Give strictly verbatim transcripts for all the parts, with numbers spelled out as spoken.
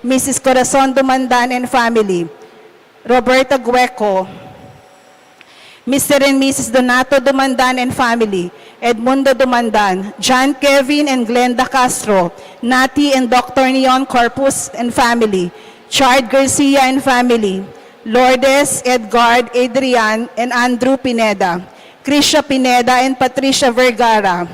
Missus Corazon Dumandan and family, Roberta Gueco, Mister and Missus Donato Dumandan and family, Edmundo Dumandan, John Kevin and Glenda Castro, Nati and Doctor Neon Corpus and family, Chard Garcia and family, Lourdes, Edgard, Adrian, and Andrew Pineda, Krisha Pineda and Patricia Vergara,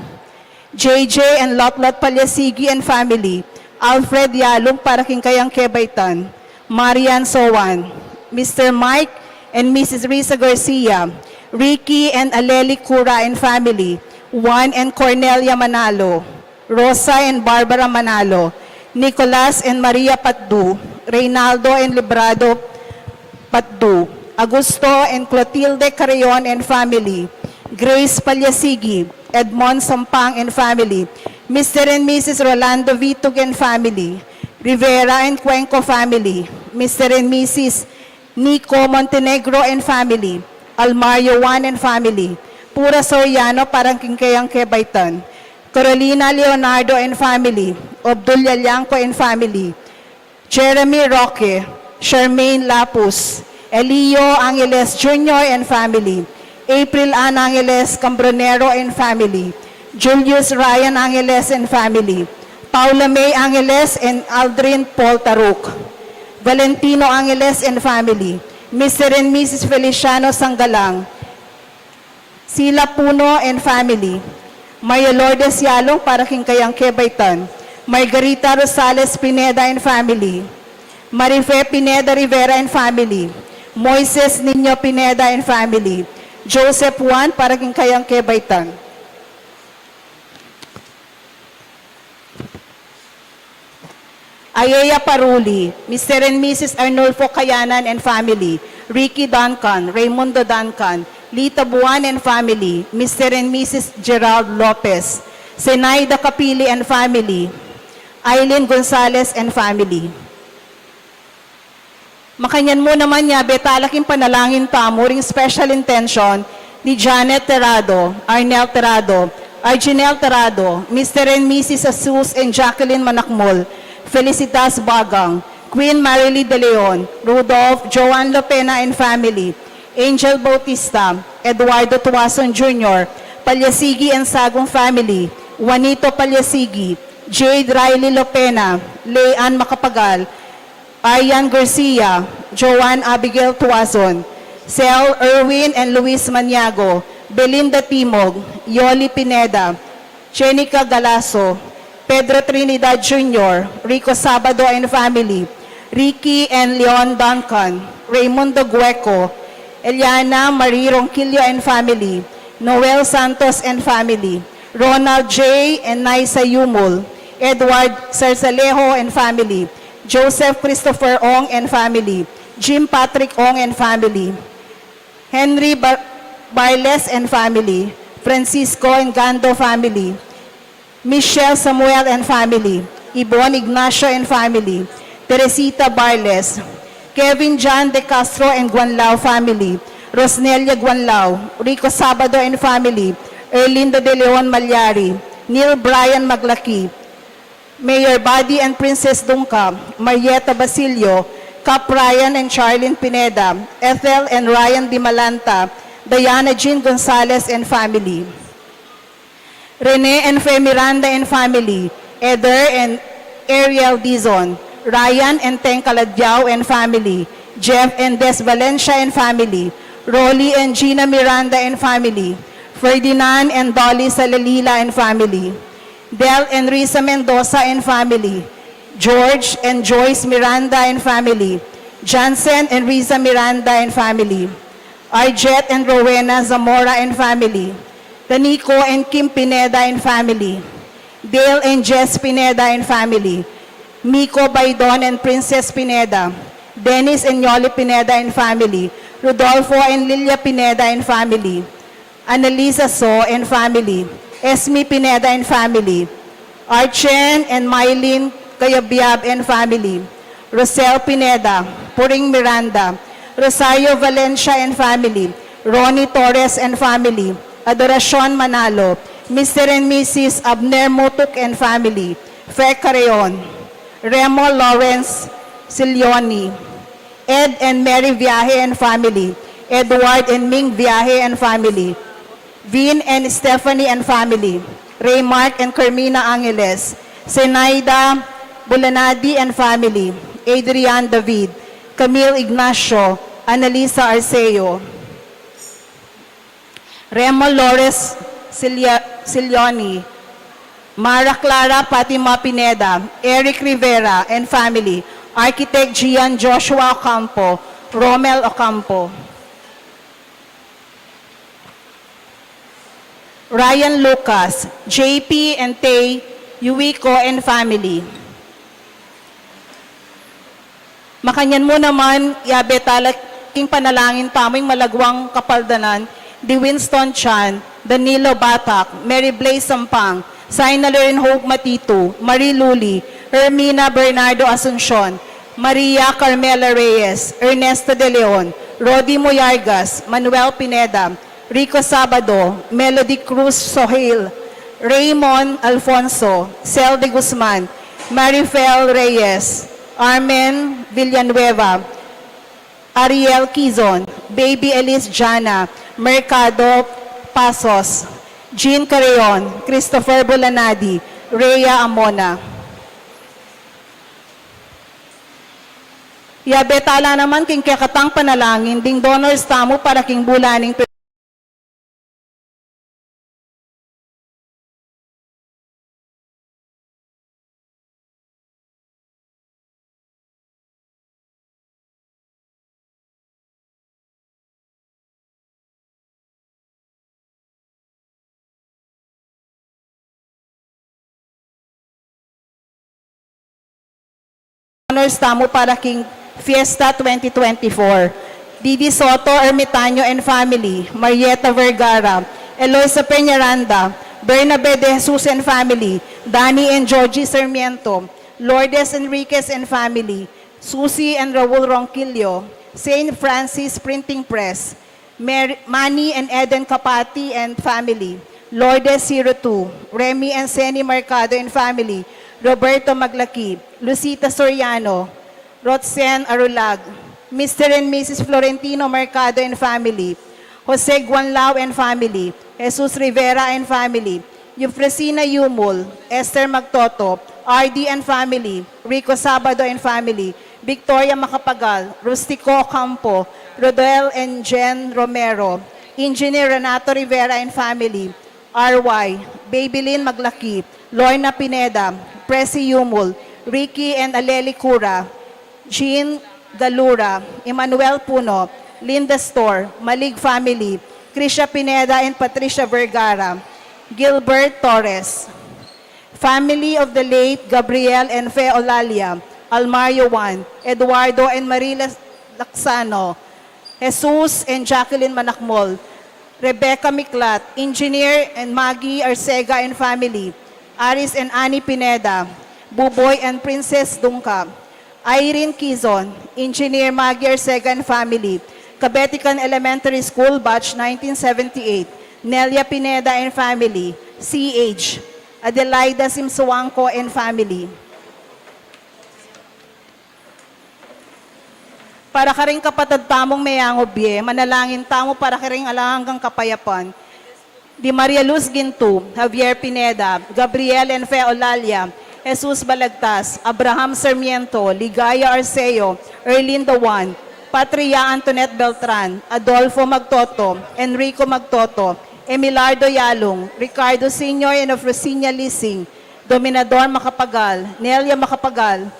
J J and Lotlot Palyasigi and family, Alfred Yalung para king kayang kebaitan, Marian Sowan, Mister Mike and Missus Risa Garcia, Ricky and Aleli Cura and family, Juan and Cornelia Manalo, Rosa and Barbara Manalo, Nicolas and Maria Patdu, Reynaldo and Librado Patdu, Augusto and Clotilde Carreon and family, Grace Palyasigi, Edmond Sampang and family, Mister and Missus Rolando Vitug and family, Rivera and Cuenco family, Mister and Missus Nico Montenegro and family, Almario Juan and family, Pura Soriano para king kayang kebaitan, Carolina Leonardo and family, Obdulia Liangco and family, Jeremy Roque, Charmaine Lapus, Elio Angeles Junior and family, April Ann Angeles Cambronero and family, Julius Ryan Angeles and family, Paula May Angeles and Aldrin Paul Taruk, Valentino Angeles and family, Mister and Missus Feliciano Sanggalang, Sila Puno and family, Maria Lourdes Yalong para king kayang kebaitan, Margarita Rosales Pineda and family, Marife Pineda Rivera and family, Moises Niño Pineda and family, Joseph Juan para king kayang kebaitan. Ayaya Paruli, Mister and Missus Arnulfo Kayanan and family, Ricky Duncan, Raymundo Duncan, Lita Buan and family, Mister and Missus Gerald Lopez, Zenaida Capili and family, Aileen Gonzalez and family. Makanyan mu naman ya, betamu king panalangin tamu ring special intention ni Janet Terrado, Arnel Terrado, Arginel Terrado, Mister and Missus Asus and Jacqueline Manakmul, Felicitas Bagang, Queen Marilee De Leon, Rudolph, Joan Lopena and family, Angel Bautista, Eduardo Tuason Junior, Palyasigi and Sagong family, Juanito Palyasigi, Jade Riley Lopena, Leanne Macapagal, Aryan Garcia, Joan Abigail Tuason, Sel Erwin and Luis Maniago, Belinda Timog, Yoli Pineda, Jenica Galasso, Pedro Trinidad Junior, Rico Sabado and family, Ricky and Leon Duncan, Raymundo Gueco, Eliana Marie Ronquillo and family, Noel Santos and family, Ronald J and Naisa Yumul, Edward Sarsalejo and family, Joseph Christopher Ong and family, Jim Patrick Ong and family, Henry Bar- Barles and family, Francisco and Gando family, Michelle Samuel and family, Ibon Ignacio and family, Teresita Barles, Kevin John De Castro and Guanlao family, Rosnelia Guanlao, Rico Sabado and family, Erlinda De Leon Malyari, Neil Brian Maglaki, Mayor Buddy and Princess Dungca, Marieta Basilio, Cap Ryan and Charlene Pineda, Ethel and Ryan Dimalanta, Diana Jean Gonzalez and family, Rene and Fe Miranda and family, Eder and Ariel Dizon, Ryan and Teng Caladiao and family, Jeff and Des Valencia and family, Rolly and Gina Miranda and family, Ferdinand and Dolly Salalila and family, Del and Risa Mendoza and family, George and Joyce Miranda and family, Johnson and Risa Miranda and family, Arjet and Rowena Zamora and family, Tanico and Kim Pineda and family, Dale and Jess Pineda and family, Miko Baidon and Princess Pineda, Dennis and Yoli Pineda and family, Rodolfo and Lilia Pineda and family, Annalisa So and family, Esme Pineda and family, Archen and Mylene Kayabyab and family, Rosel Pineda, Puring Miranda, Rosario Valencia and family, Ronnie Torres and family, Adoracion Manalo, Mister and Missus Abner Mutuk and family, Fe Carreon, Remo Lawrence Silioni, Ed and Mary Viaje and family, Edward and Ming Viaje and family, Vin and Stephanie and family, Raymark and Carmina Angeles, Zenaida Bulanadi and family, Adrian David, Camille Ignacio, Annalisa Arceo, Remo Lores Silia-, Silioni, Mara Clara Fatima Pineda, Eric Rivera and family, Architect Gian Joshua Ocampo, Romel Ocampo, Ryan Lucas, J P and Tay Yuiko and family. Makanyan mu naman, yabe tala king panalangin tamu ing malagwang kapaldanan di Winston Chan, Danilo Batak, Mary Blaze Sampang, Sinalor and Hope Matitu, Marie Luli, Hermina Bernardo Asuncion, Maria Carmela Reyes, Ernesto De Leon, Rodi Muyargas, Manuel Pineda, Rico Sabado, Melody Cruz Sohil, Raymond Alfonso, Cel de Guzman, Marifel Reyes, Armen Villanueva, Ariel Quizon, Baby Elise Jana, Mercado Pasos, Jean Carreon, Christopher Bulanadi, Rhea Amona. Yabe tala naman king kekatang panalangin ding donors tamu para king bula ning honors tamu para king Fiesta twenty twenty-four. Didi Soto, Ermitaño and family, Marieta Vergara, Eloisa Peñaranda, Bernabe de Jesus and family, Danny and Georgie Sarmiento, Lourdes Enriquez and family, Susie and Raul Ronquillo, Saint Francis Printing Press, Mer-, Manny and Eden Capati and family, Lourdes Hirutu, Remy and Seni Mercado and family, Roberto Maglaki, Lucita Soriano, Rotzen Arulag, Mister and Missus Florentino Mercado and family, Jose Guanlao and family, Jesus Rivera and family, Eufrosina Yumul, Esther Magtoto, R D and family, Rico Sabado and family, Victoria Macapagal, Rustico Ocampo, Rodel and Jen Romero, Engineer Renato Rivera and family, R Y, Babylin Maglaki, Lorna Pineda, Presi Yumul, Ricky and Aleli Cura, Jean Galura, Emmanuel Puno, Linda Store, Malig family, Krisha Pineda and Patricia Vergara, Gilbert Torres. Family of the late Gabriel and Fe Olalia, Almario Juan, Eduardo and Marila Laxano, Jesus and Jacqueline Manakmol, Rebecca Miklat, Engineer and Maggie Arcega and family, Aris and Annie Pineda, Buboy and Princess Dungca, Irene Quizon, Engineer Maggie Arcega and family, Cabetican Elementary School, Batch nineteen seventy-eight, Nelia Pineda and family, C H, Adelaida Simsuangco and family. Para karing kapatad tamung meangu bie, manalangin tamu para karing alang anggang kapayapan di Maria Luz Gintu, Javier Pineda, Gabriel and Fe Olalia, Jesus Balagtas, Abraham Sarmiento, Ligaya Arceo, Erlinda Juan, Patria Antoinette Beltran, Adolfo Magtoto, Enrico Magtoto, Emilardo Yalung, Ricardo Senior and Eufrosina Lising, Dominador Macapagal, Nelia Macapagal,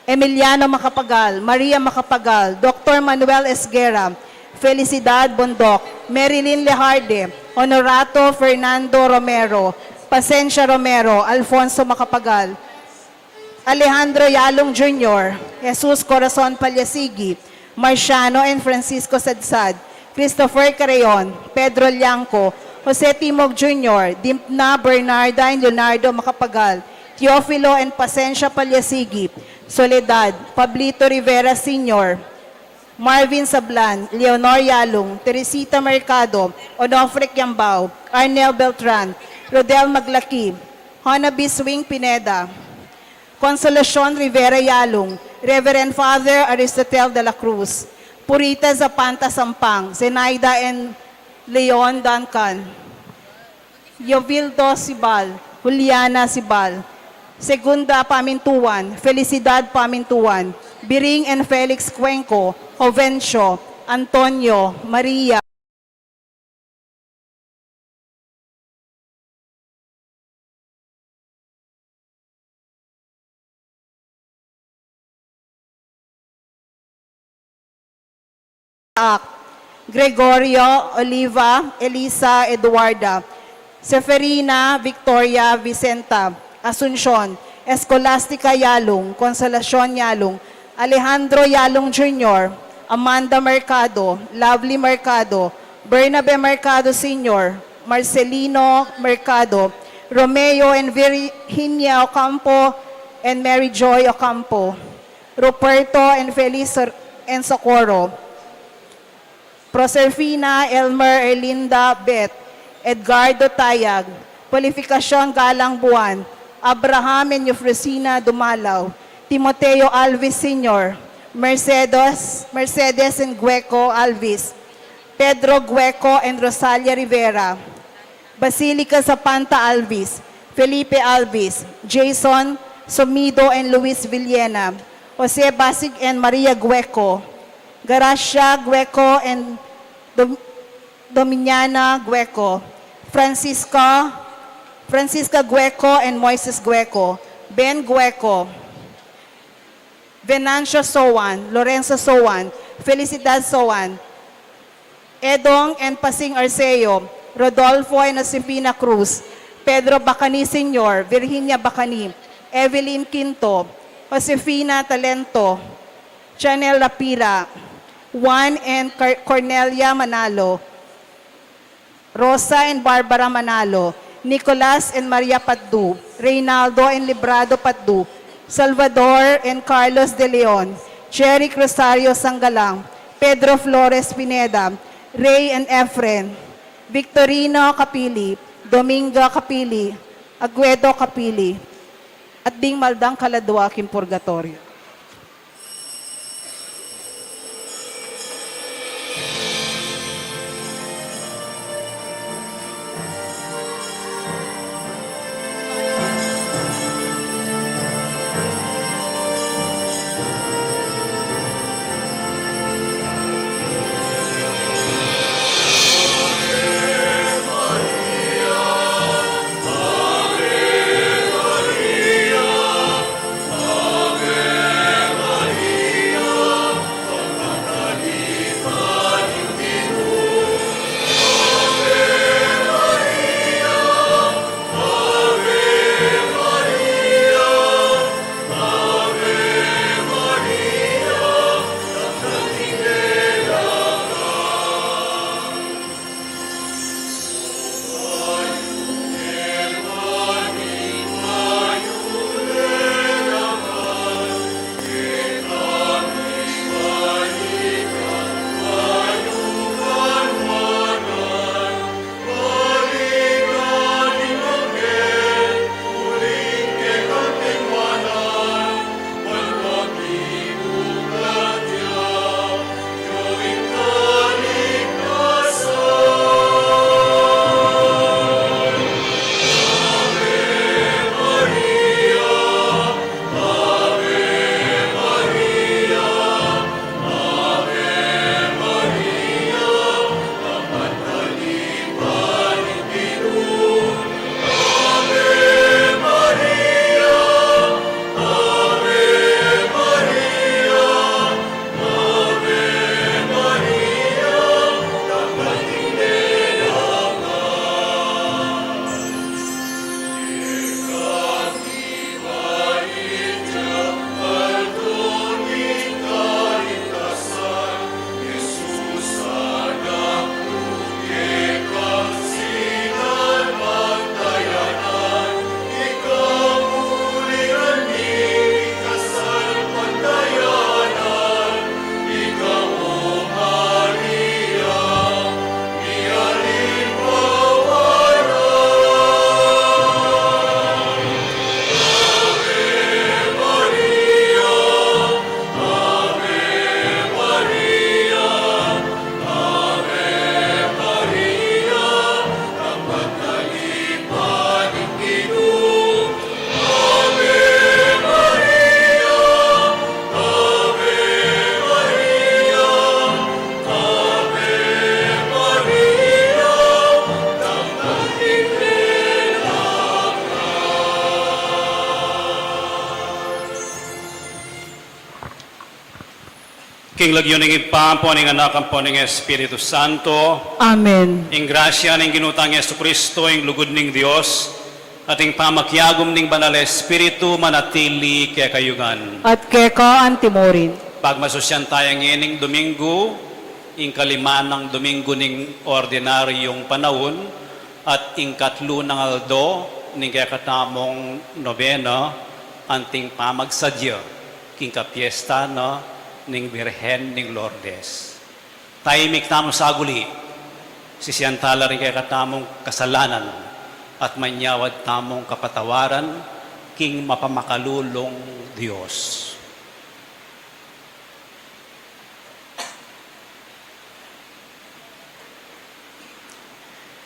Emiliano Macapagal, Maria Macapagal, Doctor Manuel Esguerra, Felicidad Bondoc, Marilyn Lejarde, Honorato Fernando Romero, Pasencia Romero, Alfonso Macapagal, Alejandro Yalung Junior, Jesus Corazon Palyasigi, Marciano and Francisco Sadsad, Christopher Carreon, Pedro Liangco, Jose Timog Junior, Dimpna, Bernarda and Leonardo Macapagal, Teofilo and Pasencia Palyasigi, Soledad, Pablito Rivera Senior, Marvin Sablan, Leonor Yalung, Teresita Mercado, Onofre Kiambao, Arnel Beltran, Rodel Maglaki, Hona Biswing Pineda, Consolacion Rivera Yalung, Reverend Father Aristotel de la Cruz, Purita Zapanta Sampang, Zenaida and Leon Duncan, Yovildo Sibal, Juliana Sibal, Segunda Pamintuan, Felicidad Pamintuan, Biring and Felix Cuenco, Jovencio, Antonio, Maria, Gregorio, Oliva, Elisa, Eduarda, Seferina, Victoria, Vicenta, Asuncion, Escolastica Yalung, Consolacion Yalung, Alejandro Yalung Junior, Amanda Mercado, Lovely Mercado, Bernabe Mercado Senior, Marcelino Mercado, Romeo and Virginia Ocampo, and Mary Joy Ocampo, Ruperto and Feliz Sor-, and Socorro, Proserfina, Elmer, Erlinda, Beth, Edgardo Tayag, Purificacion Galang Buan, Abraham and Eufrosina Dumalaw, Timoteo Alvis Senior, Mercedes, Mercedes and Gueco Alvis, Pedro Gueco and Rosalia Rivera, Basilica Zapanta Alvis, Felipe Alvis, Jason Somido and Luis Villena, Jose Basig and Maria Gueco, Gracia Gueco and Dom-, Dominiana Gueco, Francisca, Francisca Gueco and Moises Gueco, Ben Gueco, Venancio Soan, Lorenzo Soan, Felicidad Soan, Edong and Pasing Arceo, Rodolfo and Josefina Cruz, Pedro Bacani Senior, Virginia Bacani, Evelyn Quinto, Josefina Talento, Chanel Lapira, Juan and Car-, Cornelia Manalo, Rosa and Barbara Manalo, Nicolas and Maria Patdu, Reynaldo and Librado Patdu, Salvador and Carlos De Leon, Jeric Rosario Sangalang, Pedro Flores Pineda, Ray and Efren, Victorino Capili, Dominga Capili, Aguedo Capili, at ding maldang kaladua king purgatoryo. King lagyu ning Ibpa, ampo ning Anak, ampo ning Espiritu Santo. Amen. Ing grasya ning Ginu tang Jesucristo, ing lugud ning Dios, at ing pamakiagum ning Banal Espiritu manatili kekayu ngan. At keka antimurin. Pagmasusyan taya ngening Domingo, ing kalima nang Domingo ning ordinaryung panaun, at ing katlu nang aldo ning kekatamung nobena, anting pamagsadya king kapiesta na ning Birhen ning Lourdes. Taimik tamu saguli, sisian tala ring kekatamung kasalanan, at manyawad tamung kapatawaran king mapamakalulung Dios.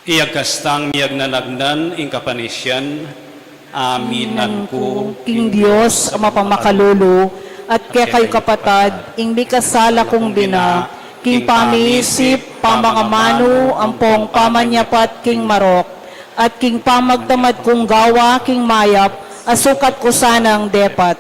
Iyagkas tang miyagnanagnan ing kapanisian, aminan ku king Dios a mapamakalulu, at kekayu kapatad, ing mikasala kung bina, king pamisip, pamangamanu, ampong pamanyapat king marok, at king pamagtamad kung gawa king mayap, a sukat ku sanang depat.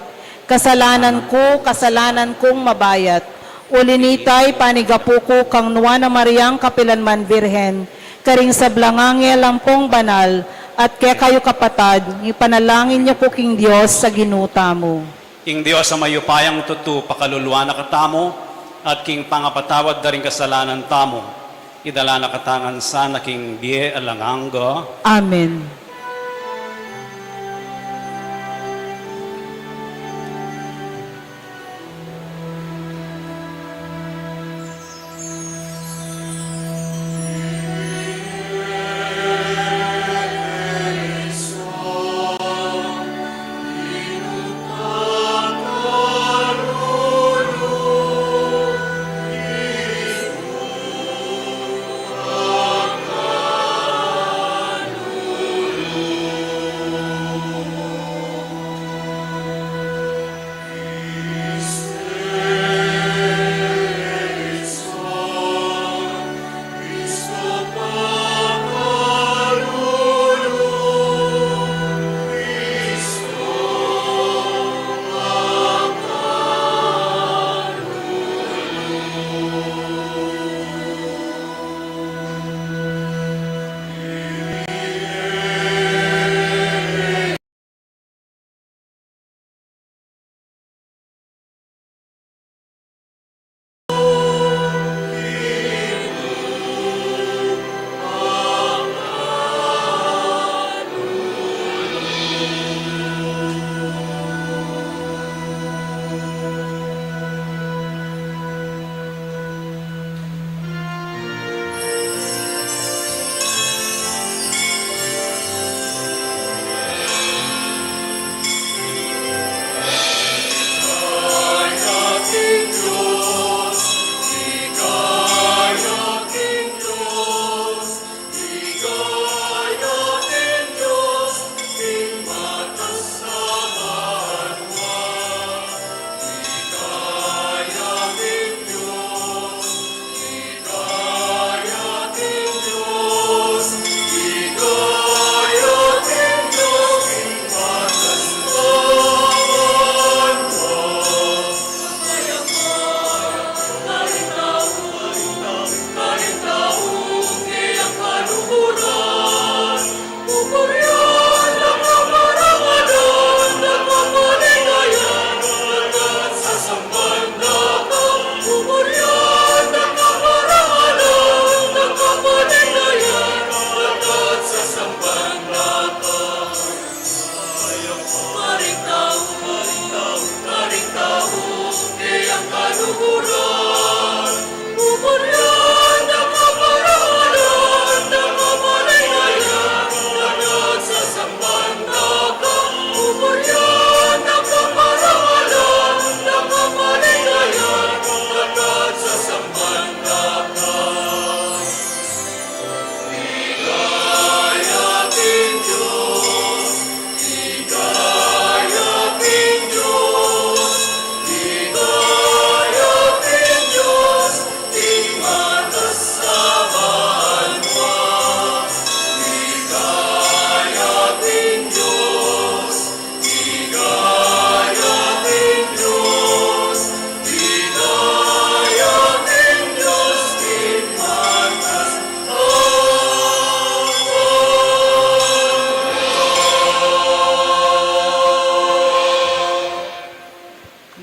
Kasalanan ku, kasalanan kung mabayat. Uli nita, ipanigapu ku kang Nuan a Mariang kapilanman Birhen, karing sablang angel ampong banal, at kekayu kapatad, ipanalangin yu ku king Dios a Ginu tamu. Ing Dios a mayupayang tutu pakaluluan na katamu, at king pangapatawad da ring kasalanan tamu, idala na katamu ngan sana king bie alang angga. Amen.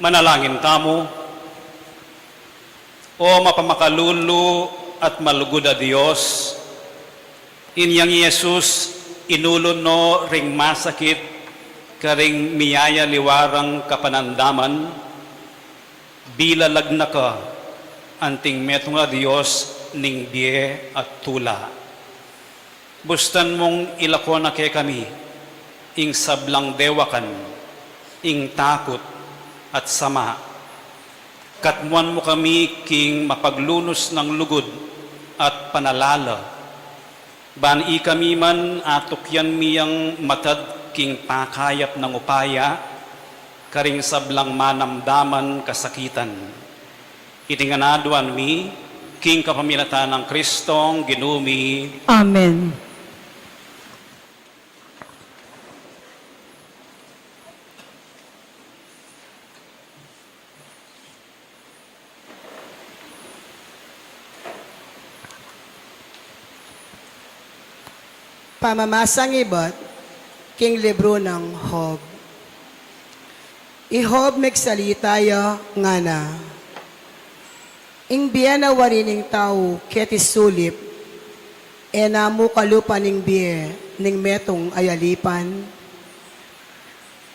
Manalangin tamu. O mapamakalulu at malugud a Dios, inyang i Jesus inulun no ring masakit karing miyayaliwa rang kapanandaman, bilalag na ka anting metung a Dios ning bie at tula. Bustan mung ilako na kekami ing sablang dewakan, ing takut at sama. Katmuan mu kami king mapaglunus nang lugud at panalala, ban ikami man atukyan mi yang matad king pakayap nang upaya karing sablang manamdaman kasakitan. Iti ngan aduan mi king kapamilatan nang Kristong Ginu mi. Amen. Pamamasang ibat king libru nang Job. I Job megsalita ya, ngana: Ing bie na wari ning tau keti sulip, e na mu kalupa ning bie ning metung a yalipan?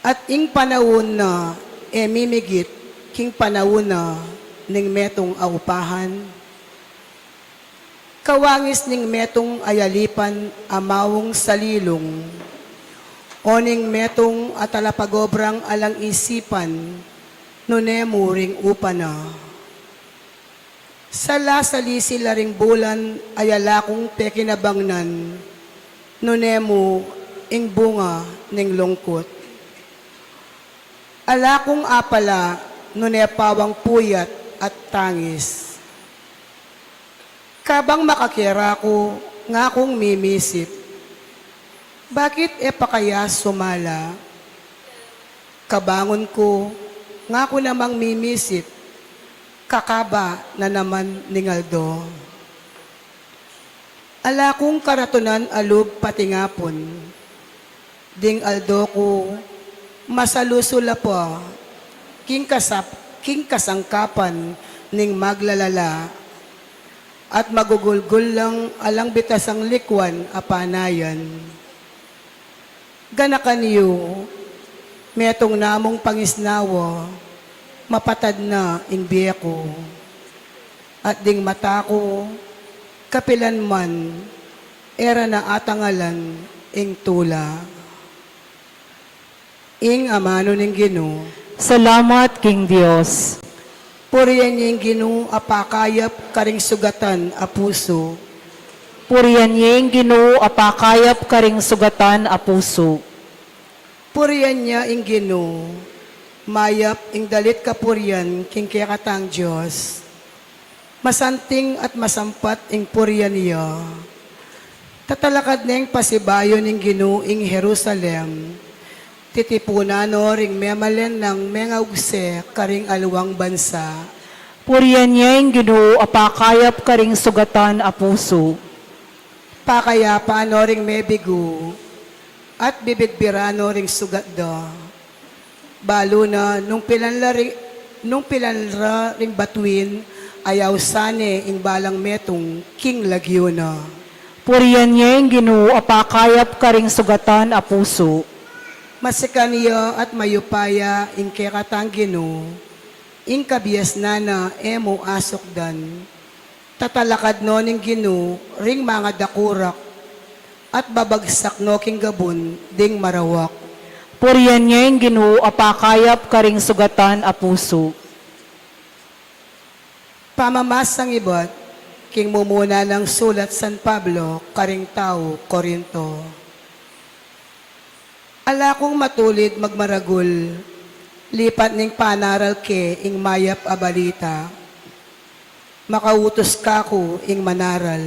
At ing panaun na e mimigit king panaun na ning metung a upahan? Kawangis ning metung a yalipan a maung salilung, o ning metung a talapagobrang alang isipan, nune mu ring upa na? Sala salisil la ring bulan a ala kung pekinabangnan, nune mu ing bunga ning lungkut? Ala kung apala, nune pawang puyat at tangis. Kabang makakera ku, ngakung mimisip, bakit e pa kaya sumala? Kabangun ku, ngaku namang mimisip, kakaba na naman ning aldo. Ala kung karatunan a lub patingapun. Ding aldo ku, masalusu la pa king kasap-, king kasangkapan ning maglalala, at magugulgul lang alang bitasang likwan a panayan. Ganakan yu, metung namung pangisnawa, mapatad na ing bie ku. At ding mata ku, kapilan man, e ra na atangalan ing tula. Ing amanu ning Ginu. Salamat king Dios. Purian ye ing Ginu a pakayap karing sugatan a pusu. Purian ye ing Ginu a pakayap karing sugatan a pusu. Purian ya ing Ginu, mayap ing dalit kapurian king kekatang Dios. Masanting at masampat ing purian ya. Tatalakad neng pasibayu ning Ginu ing Jerusalem. Titipunan no ring memalen nang mengaugse karing aliwang bansa. Purian ye ing Ginu a pakayap karing sugatan a pusu. Pakayapan no ring mebigu, at bibidbiran no ring sugat da. Balu na nung pilan la ri-, nung pilan ra ring batuin, ayawsan ne ing balang metung king lagyu na. Purian ye ing Ginu a pakayap karing sugatan a pusu. Masikan ya at mayupaya ing kekatang Ginu, ing kabiasnan na e mu asukdan. Tatalakad no ning Ginu ring mangadakurak, at babagsak no king gabun ding marawak. Purian ye ing Ginu a pakayap karing sugatan a pusu. Pamamasang ibat king mumuna nang sulat San Pablo karing tau Corinto. Ala kung matulid magmaragul, lipat ning panaral ke ing mayap a balita. Makautus kaku ing manaral.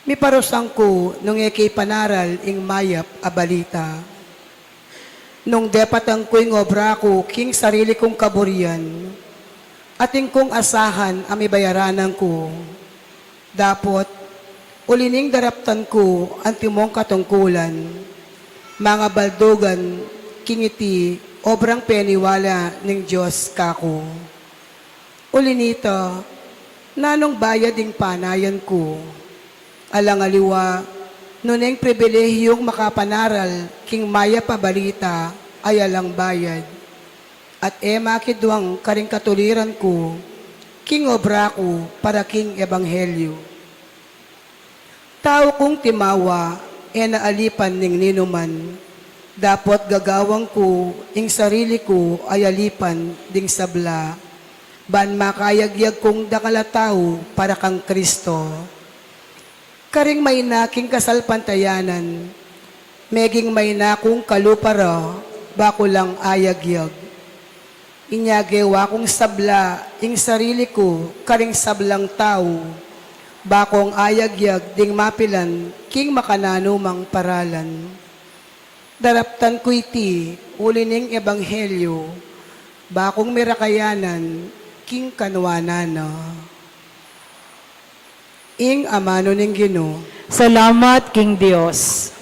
Miparusan ku nung e ke ipanaral ing mayap a balita. Nung depatan ku ing obra ku king sarili kung kaburian, atin kung asahan a mibayaranan ku. Dapot, uli ning daraptan ku antimong katungkulan, mangabaldugan king iti obrang peniwala ning Dios kaku. Uli nita, nanung bayad ing panayan ku? Alang aliwa, nune ing pribilehiung makapanaral king mayap a balita ay alang bayad, at e makidwang karing katuliran ku king obra ku para king ebanghelyu. Tau kung timawa, e na alipan ning ninuman. Dapot gagawang ku ing sarili ku ay alipan ding sabla, ban makayagyag kung dakal a tau para kang Kristo. Karing maina king kasalpantayanan, meging maina kung kalupa ra, ba ku lang ayagyag. Inya gewa kung sabla ing sarili ku karing sablang tau, ba kung ayagyag ding mapilan king makananumang paralan. Daraptan ku iti uli ning ebanghelyu, ba kung mirakayanan king kanuanan na. Ing amanu ning Ginu. Salamat king Dios.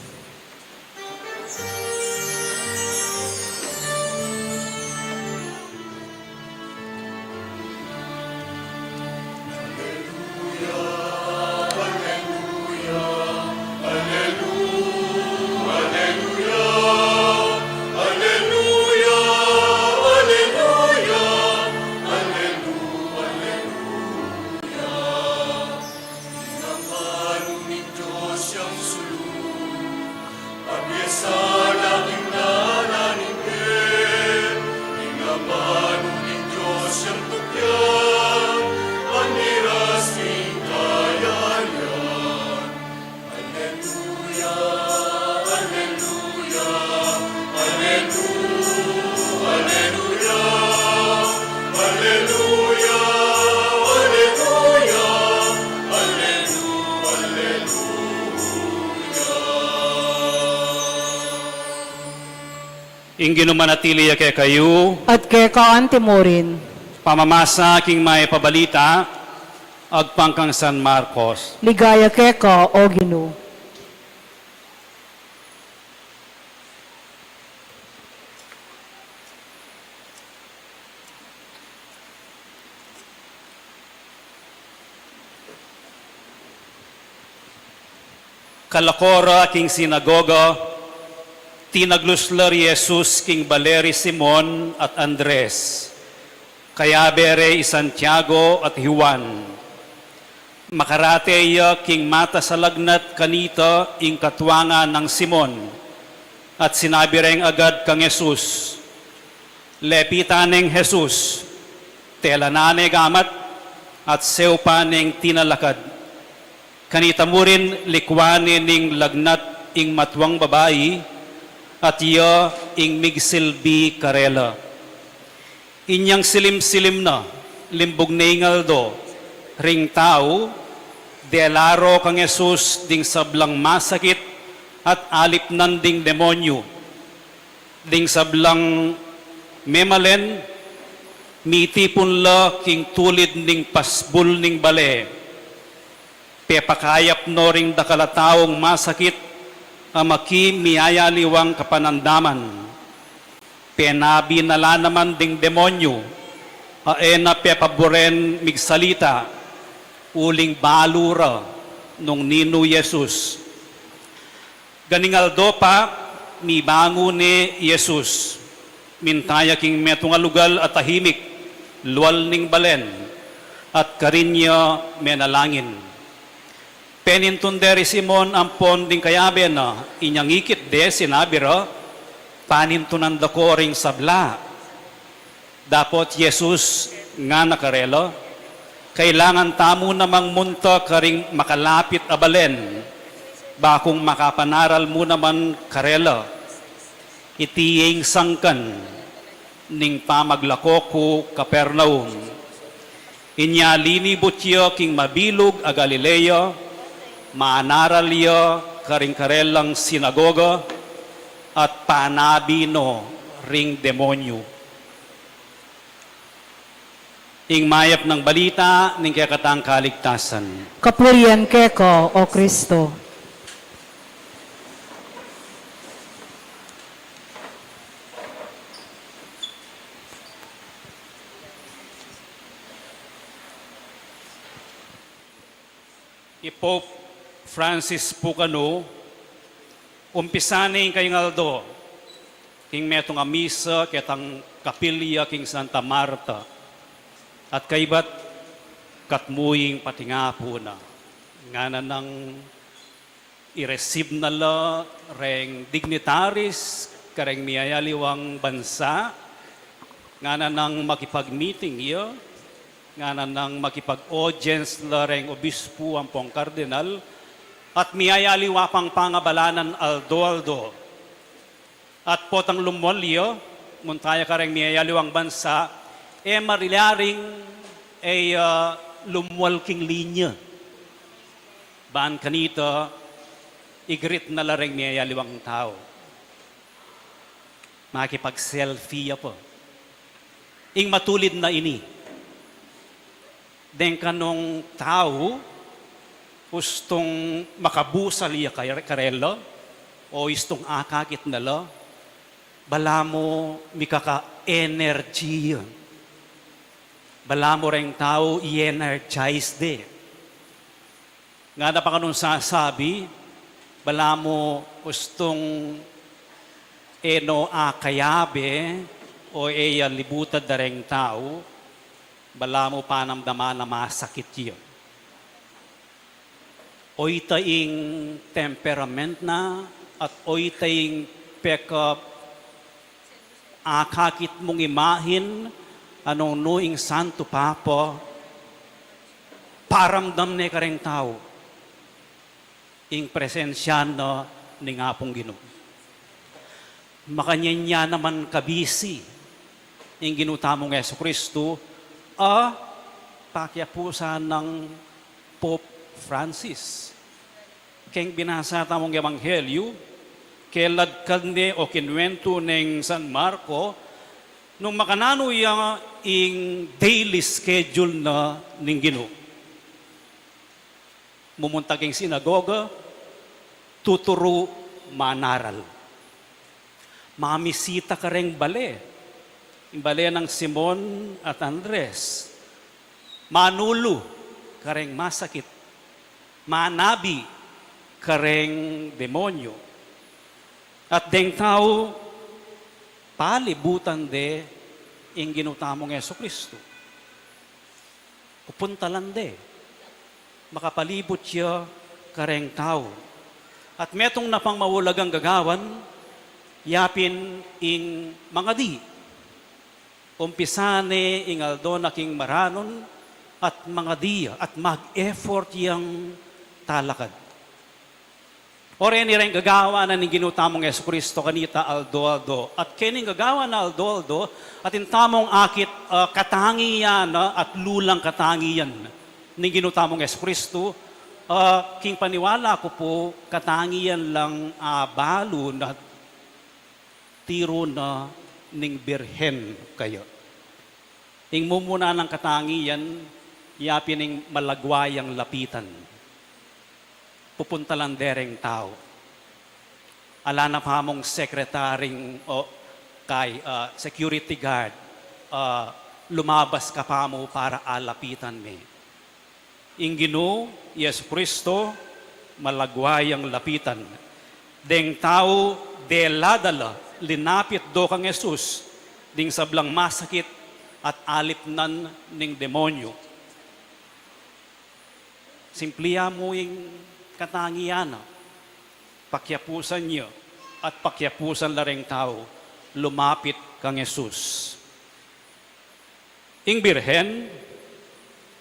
Ing Ginu manatili ya kekayu. At keka anti mu rin. Pamamasa king Mayap a Balita agpang kang San Marcos. Ligaya keka, O Ginu. Kalako ra king sinagoga, tinaglus la ri Jesus king bale ri Simon at Andres, kayabe re i Santiago at Juan. Makarate ya king matas a lagnat kanita ing katuangan nang Simon, at sinabi reng agad kang Jesus. Lepitan neng Jesus, telanan ne gamat, at seupan neng tinalakad. Kanita mu rin likwan ne ning lagnat ing matuang babai, at iya ing migsilbi karela. Inyang silim-silim na, limbug ne ing aldo, ring tau, dela ro kang Jesus ding sablang masakit at alipnan ding demonyu. Ding sablang memalen, mitipun la king tulid ning pasbul ning bale. Pepakayap no ring dakal a taung masakit a maki miyayaliwang kapanandaman. Penabinala naman ding demonyu a e na pepaburen migsalita, uling balu ra nung ninu i Jesus. Ganing aldo pa, mibangun ne i Jesus. Minta ya king metung a lugal a tahimik, lual ning balen, at karin ya menalangin. Penintun de ri Simon ampon ding kayabe na, inyang ikit de sinabi ra, panintunan da ko ring sabla. Dapot i Jesus ngana karela, kailangan tamu namang munta karing makalapit a balen, bakung makapanaral mu naman karela. Iti ing sangkan ning pamaglako ku Capernaum. Inya linibut ya king mabilug a Galilea, manaral ya karing karelang sinagoga, at panabi no ring demonyu. Ing mayap nang balita ning kekatang kaligtasan. Kapurian keka, O Kristo. I Pope Francis pu kanu, umpisan ne ing kayang aldo king metung a misa ketang kapilya king Santa Marta, at kaybat katmu ing patingapu na, ngana nang i-receive na la reng dignitaries kareng miyayaliwang bansa, ngana nang makipag-meeting ya, ngana nang makipag-audience la reng obispu ampong kardinal, at miyayaliwa pang pangabalanan aldo-aldo. At potang lumwal ya, munta ya kareng miyayaliwang bansa, e marila ring e, ah, lumwal king linya. Ban kanita, i-greet na la reng miyayaliwang tau. Makipag-selfie ya pa. Ing matulid na ini, deng kanung tau, ustung makabusal ya kare-, karela, o ustung akakit na la, balamu mikaka-energy ya. Balamu reng tau i-energize de. Ngana pa kanung sasabi, balamu ustung e no akayabe o e ya libutad da reng tau, balamu panamdaman na masakit ya. Oyta ing temperament na at oyta ing peka-, akakit mung imahin a nung nu ing Santo Papa, paramdam ne kareng tau ing presensya na ning Apung Ginu. Makanyan ya naman kabisi ing Ginu tamung Jesucristo a pakiapusan nang Pope Francis. Keng binasa tamung ebanghelyu, keladkad ne o kinwentu neng San Marco, nung makananu ya ing daily schedule na ning Ginu. Mumunta keng sinagoga, tuturu, manaral. Mamisita kareng bale, ing bale nang Simon at Andres. Manulu kareng masakit. Manabi kareng demonyo. At deng tau, palibutan de ing Ginu tamung Jesucristo. Pupuntalan de. Makapalibut ya kareng tau. At metung na pang maulagang gagawan, yapin ing mangadi. Umpisan ne ing aldo na king maranun at mangadi ya at mag-effort yang talakad. O reni reng gagawan na ning Ginu tamung Jesucristo kanita aldo-aldo. At keni ing gagawan na aldo-aldo, atin tamung akit, ah, katangian, ah, at lulang katangian ning Ginu tamung Jesucristo, ah, king paniwala ku pu, katangian lang, ah, abalu na tiru na ning Birhen kaya. Ing mumuna nang katangian, yapin ing malagwa yang lapitan. Pupuntalan de reng tau. Ala na pa mung sekretaring o kay, ah, security guard, ah, lumabas ka pa mu para alapitan me. Ing Ginu Jesucristo, malagwa yang lapitan. Deng tau dela da la, linapit do kang Jesus, ding sablang masakit at alipnan ning demonyo. Simpli ya mu ing katangian na, pakiapusan ya, at pakiapusan la reng tau lumapit kang Jesus. Ing Birhen,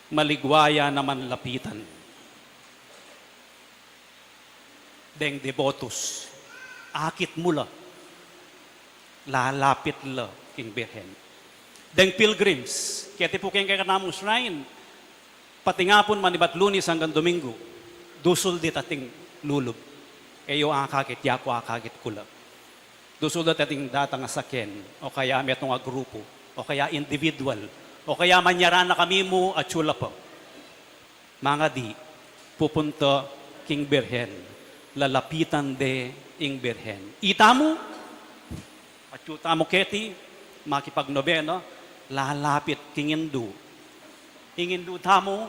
maligwa ya naman lapitan. Deng devotos, akit mu la, lalapit la king Birhen. Deng pilgrims, keti pu keng kekatamung shrine, patingapun manibat Lunes anggang Domingo, dusul de ating lulub. E yu akakit, yaku akakit ku la. Dusul da ating datang a saken, o kaya metung a grupu, o kaya individual, o kaya manyaran na kami mu atyu la pa. Mangadi, pupunta king Birhen, lalapitan de ing Birhen. Ita mu, atyu tamu keti, makipagnobena, lalapit king Indu. Ing Indu tamu,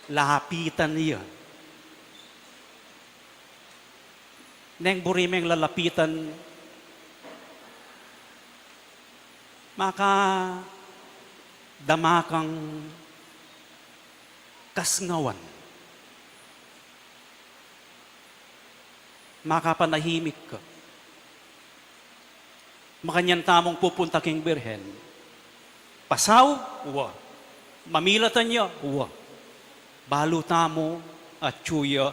lapitan ya. Neng buri meng lalapitan, makadama kang kasngawan, makapanahimik ka. Makanyan tamung pupunta king Birhen. Pasaub, wa. Mamilatan ya, wa. Balu tamu, atyu ya,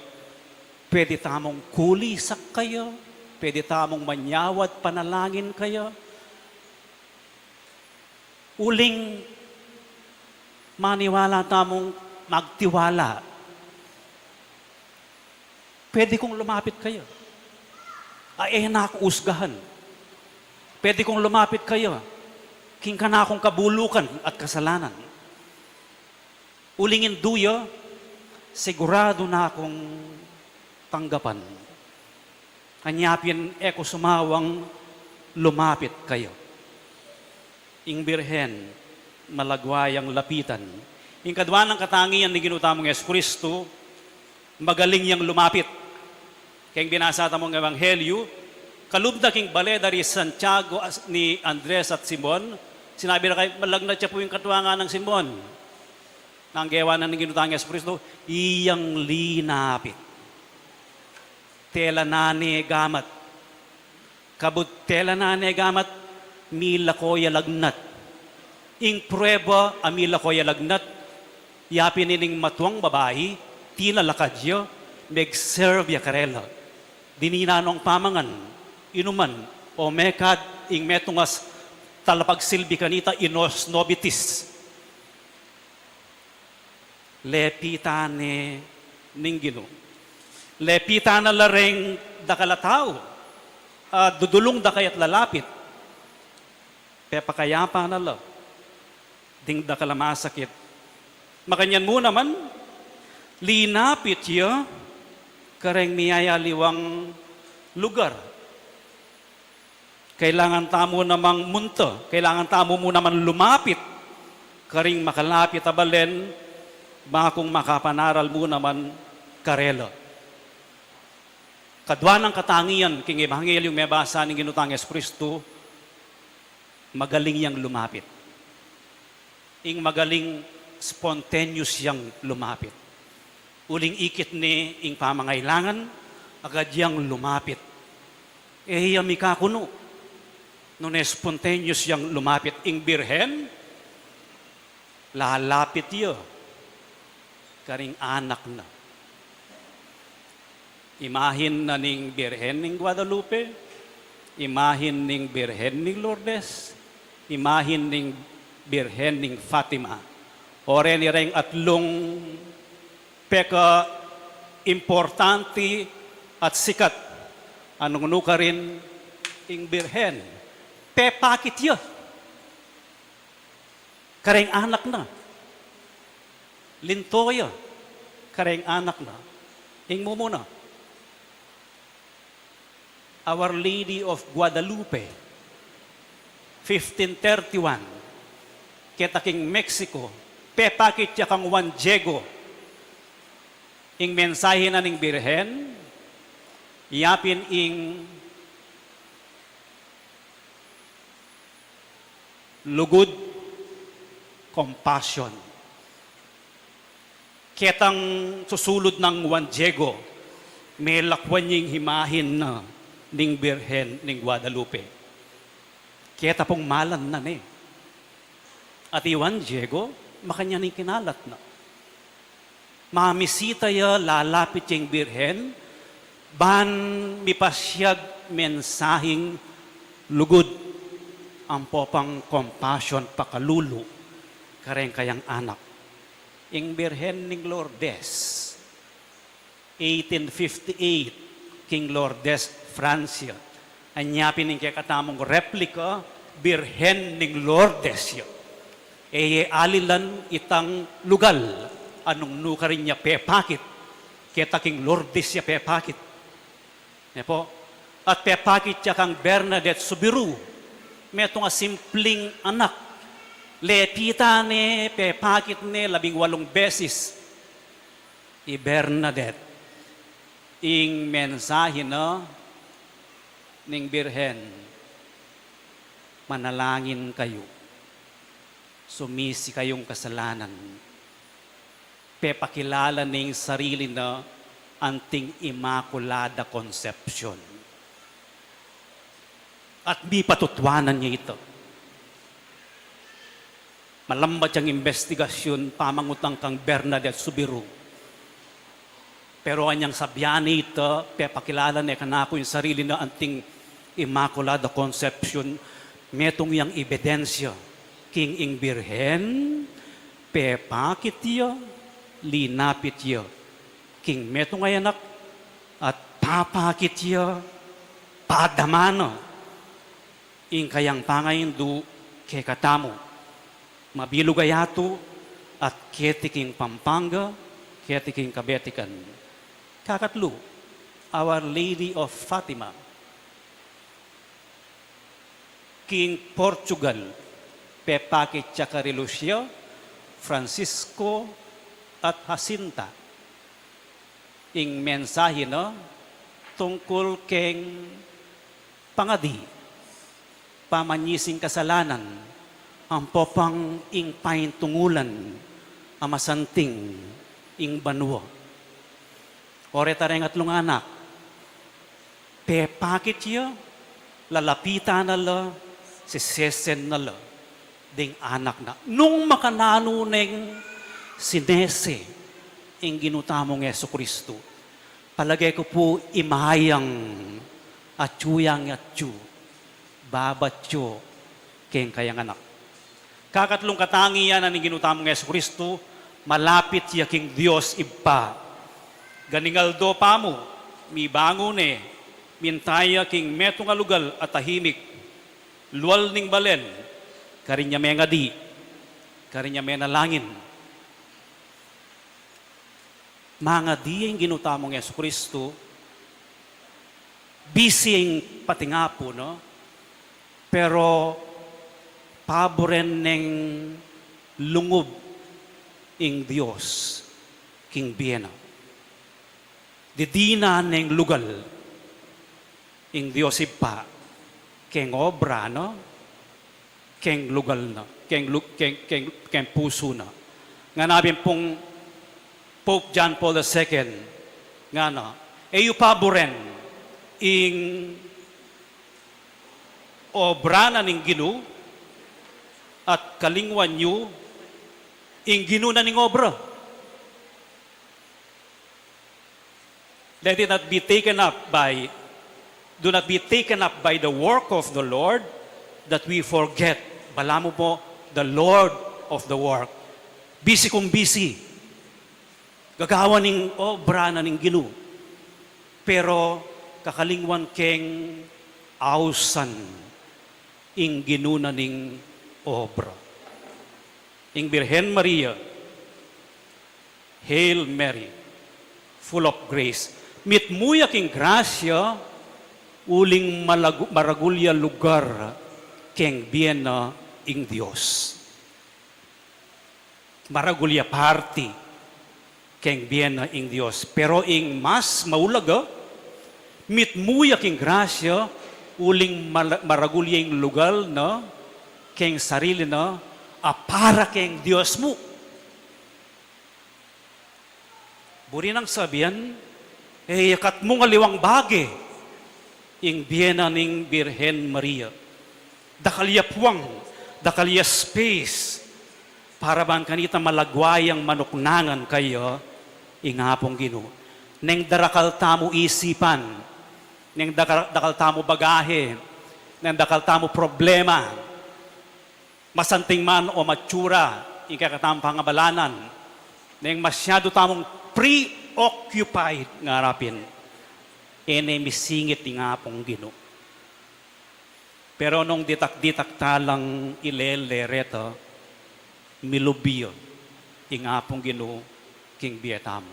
pwede tamung kulisak kaya, pwede tamung manyawad panalangin kaya. Uling maniwala tamung magtiwala. Pwede kung lumapit kaya. A, e na ku usgahan. Pwede kung lumapit kaya king kanakung kabulukan at kasalanan. Uling induya, siguradu na kung tanggapan. Anya pin e ku sumawang lumapit kaya. Ing Birhen, malagwa yang lapitan. Ing kadwa nang katangian ning Ginu tamung Jesucristo, magaling yang lumapit. Keng binasa tamung Ebanghelyu, kalub na king bale da ri Santiago, as-, ni Andres at Simon, sinabi na kaya, "Malagnat ya pu ing katwa nang Simon." Nanu ing gewa na ning Ginu tang Jesucristo, iyang linapit. Telanan ne gamat. Kabud telanan ne gamat, milako ya lagnat. Ing prueba a milako ya lagnat, ya pin ining matuang babai, tinalakad ya, meg-serve ya karela. Dininan nong pamangan, inuman, o mekad ing metung a talapagsilbi kanita, inos nobitis. Lepitan ne ning Ginu. Lepitan na la reng dakal a tau a dudulung da kaya't lalapit. Pepakayapan na la ding dakal a masakit. Makanyan mu naman, linapit ya kareng miyayaliwang lugar. Kailangan tamu namang munta, kailangan tamu mu naman lumapit karing makalapit a balen, bakung makapanaral mu naman karela. Kadwa nang katangian king Ebanghelyu mebasa ning Ginu tang Jesucristo, magaling yang lumapit. Ing magaling, spontaneous yang lumapit. Uling ikit ne ing pamangailangan, agad yang lumapit. E ya mikakunu, nune spontaneous yang lumapit. Ing Birhen, lalapit ya karing anak na. Imahin na ning Birhen ning Guadalupe, imahin ning Birhen ning Lourdes, imahin ning Birhen ning Fatima. O reni reng atlung pekaimportante at sikat a nung nukarin ing Birhen. Pepakit ya kareng anak na. Linto ya kareng anak na. Ing mumuna, Our Lady of Guadalupe, fifteen thirty-one, keta king Mexico, pepakit ya kang Juan Diego. Ing mensahe na ning Birhen, yapin ing lugud, compassion. Ketang susulud nang Juan Diego, melakwan ya ing imahin na ning Birhen ning Guadalupe. Keta pung malan na ne. At i Juan Diego, makanyan ing kinalat na. Mamisita ya, lalapit ya ing Birhen, ban mipasyag mensaheng lugud, ampo pang compassion, pakalulu, kareng kayang anak. Ing Birhen ning Lourdes, eighteen fifty-eight, king Lourdes, Francia. Anya pin ing kekatamung replika, Birhen ning Lourdes ya. E ye alilan itang lugal a nung nukarin ya pepakit, keta king Lourdes ya pepakit. Ne pu? At pepakit ya kang Bernadette Soubirous, metung a simpling anak. Lepitan ne, pepakit ne labing walung beses i Bernadette. Ing mensahe na, Ning Birhen, manalangin kayu. Sumisi kayung kasalanan. Pepakilala ne ing sarili na anting Immaculada Concepcion. At mipatutuanan ya ita. Malambat yang imbestigasyun, pamangutang kang Bernadette Soubirous. Pero anyang sabian ne ita, pepakilala ne kanaku ing sarili na anting Immaculada Concepcion, metung yang ebidensya king ing Birhen, pepakit ya, linapit ya king metung a anak, at papakit ya, padama na ing kayang pangaindu kekatamu. Mabilug a yatu at keti king Pampanga, keti king Kabetikan. Kakatlu, Our Lady of Fatima. King Portugal, pepakit ya kari Lucia, Francisco, at Jacinta. Ing mensahe na tungkul keng pangadi, pamanyising kasalanan, ampo pang ing paintungulan a masanting ing banua. O reta reng atlung anak, pepakit ya, lalapitan na la, sisesen na la ding anak na. Nung makananu neng sinese ing Ginu tamung Jesucristo, palage ku pu imayang atyu yang atyu, babatyu keng kayang anak. Kakatlung katangian na ning Ginu tamung Jesucristo, malapit ya king Dios Ibpa. Ganing aldo pamu, mibangun ne, minta ya king metung a lugal a tahimik, lual ning balen, karin ya mengadi, karin ya menalangin. Mangadi ing Ginu tamung Jesucristo, bisi ing patingapu, no? Pero paburen neng lungub ing Dios king bie na. Didinan neng lugal ing Dios Ibpa keng obra na, keng lugal na, keng lu-, keng, keng, keng pusu na. Ngana pin pung Pope John Paul the Second, ngana, e yu paburen ing obra na ning Ginu, at kalingwan yu ing Ginu na ning obra. Let it not be taken up by, do not be taken up by the work of the Lord, that we forget. Balamu pu, the Lord of the work. Bisi kung bisi. Gagawan ing obra na ning Ginu. Pero kakalingwan keng ausan ing Ginu na ning obra. Ing Birhen Maria, Hail Mary, full of grace. Mitmu ya king grasya, uling malagu-, maragul ya lugar keng bie na ing Dios. Maragul ya parti keng bie na ing Dios. Pero ing mas maulaga, mitmu ya king grasya, uling mala-, maragul ya ing lugal na keng sarili na, a para keng Dios mu. Buri nang sabian, e ya katmung aliwang bage ing bie na ning Birhen Maria. Dakal ya puang, dakal ya space, para bang kanita malagwa yang manuknangan kaya ing Apung Ginu. Neng darakal tamu isipan, neng dakal, dakal tamu bagahe, neng dakal tamu problema, masanting man o matsura ing kekatamung pangabalanan, neng masyadu tamung preoccupied, ngara pin, e ne misingit ing Apung Ginu. Pero nung ditak-ditak ta lang ilele reta, milub ya ing Apung Ginu king bie tamu.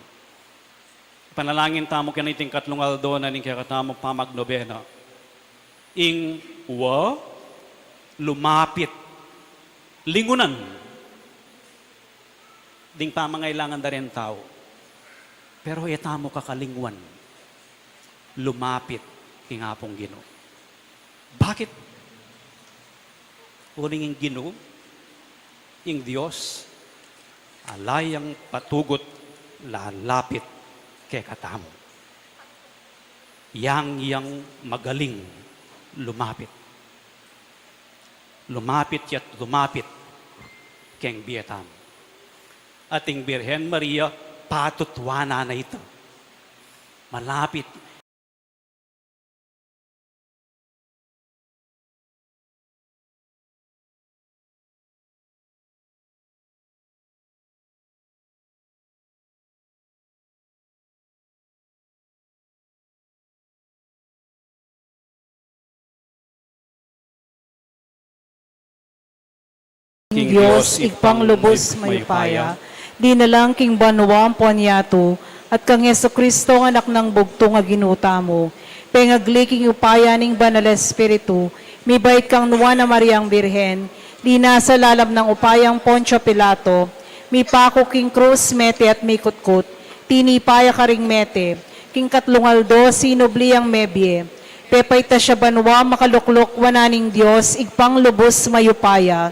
Panalangin tamu kaniting katlung aldo na ning kekatamung pamagnobena. Ing wa lumapit, lingunan ding pamangailangan da ring tau. Pero e tamu kakalingwan lumapit king Apung Ginu. Bakit? Uling ing Ginu, ing Dios, ala yang patugut lalapit kekatamu. Yang, yang magaling lumapit. Lumapit ya't lumapit keng bie tamu. At ing Birhen Maria, patut wa na ita. Malapit. King Dios, Ibpang lubus mayupaya, dinalang king banua ampon yatu, at kang Jesucristo, anak nang bugtung a Ginu tamu, pengagli king upaya ning Banal Espiritu, mibait kang Nuan a Mariang Birhen, linasa lalam nang upayang Poncio Pilato, mipaku king krus, mete at mikutkut, tinipa ya karing mete, king katlung aldo sinubli yang mebie, pepaitas ya banua, makalukluk wanan ning Dios, Ibpang lubus mayupaya.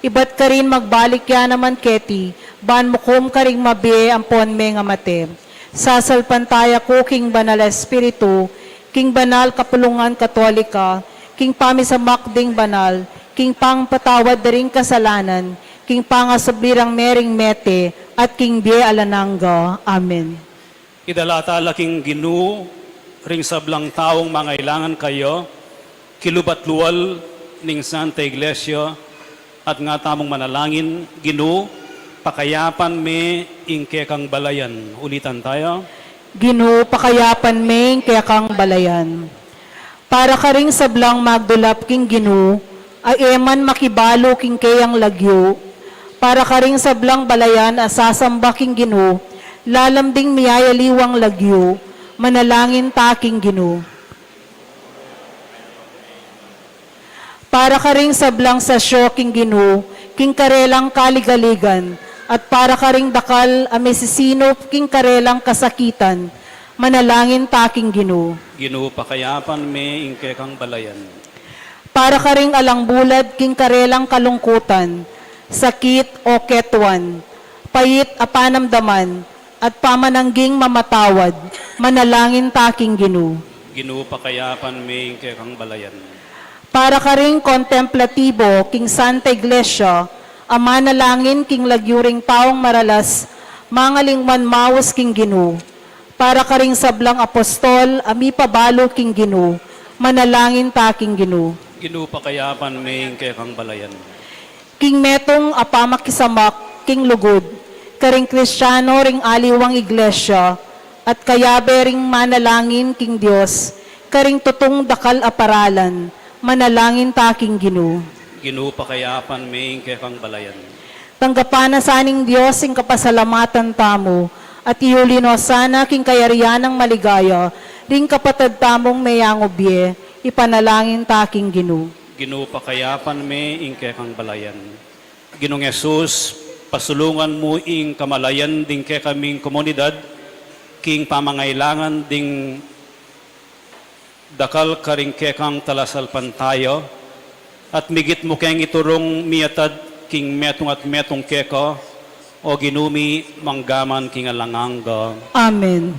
Ibat karin magbalik ya naman keti, ban mukum karing mabie ampon mengamate. Sasalpantaya ku king Banal Espiritu, king banal kapulungan Katolika, king pamisamak ding banal, king pangpatawad da ring kasalanan, king pangasubli rang mering mete, at king bie alang angga. Amen. Idala tala king Ginu ring sablang taung mangailangan kaya, kilub at lual ning Santa Iglesia, at nga tamung manalangin, Ginu, pakayapan me ing kekang balayan. Ulitan taya. Ginu, pakayapan me ing kekang balayan. Para karing sablang magdulap king Ginu, a e man makibalu king keyang lagyu. Para karing sablang balayan a sasamba king Ginu, lalam ding miyayaliwang lagyu, manalangin ta king Ginu. Para karing sablang sasyo king Ginu, king karelang kaligaligan, at para karing dakal a misisinup king karelang kasakitan, manalangin ta king Ginu. Ginu, pakayapan me ing kekang balayan. Para karing alang bulad king karelang kalungkutan, sakit o ketuan, pait a panamdaman, at pamanangging mamatawad, manalangin ta king Ginu. Ginu, pakayapan me ing kekang balayan. Para karing kontemplatibo king Santa Iglesia, a manalangin king lagyu ring taung maralas, mangalingwan maus king Ginu. Para karing sablang apostol a mipabalu king Ginu, manalangin ta king Ginu. Ginu, pakayapan me ing kekang balayan. King metung a pamakisamak king lugud karing Kristiano ring aliwang iglesia, at kayabe ring manalangin king Dios karing tutung dakal a paralan, manalangin ta king Ginu. Ginu, pakayapan me ing kekang balayan. Tanggapan na sa ning Dios ing kapasalamatan tamu, at iuli no sana king kayarian nang maligaya ring kapatad tamung meyangubie, ipanalangin ta king Ginu. Ginu, pakayapan me ing kekang balayan. Ginung Jesus, pasulungan mu ing kamalayan ding kekaming komunidad, king pamangailangan ding dakal karing kekang talasalpantaya, at migit mu keng iturung miyatad king metung at metung keka, O Ginu mi, manggaman king alang angga. Amen.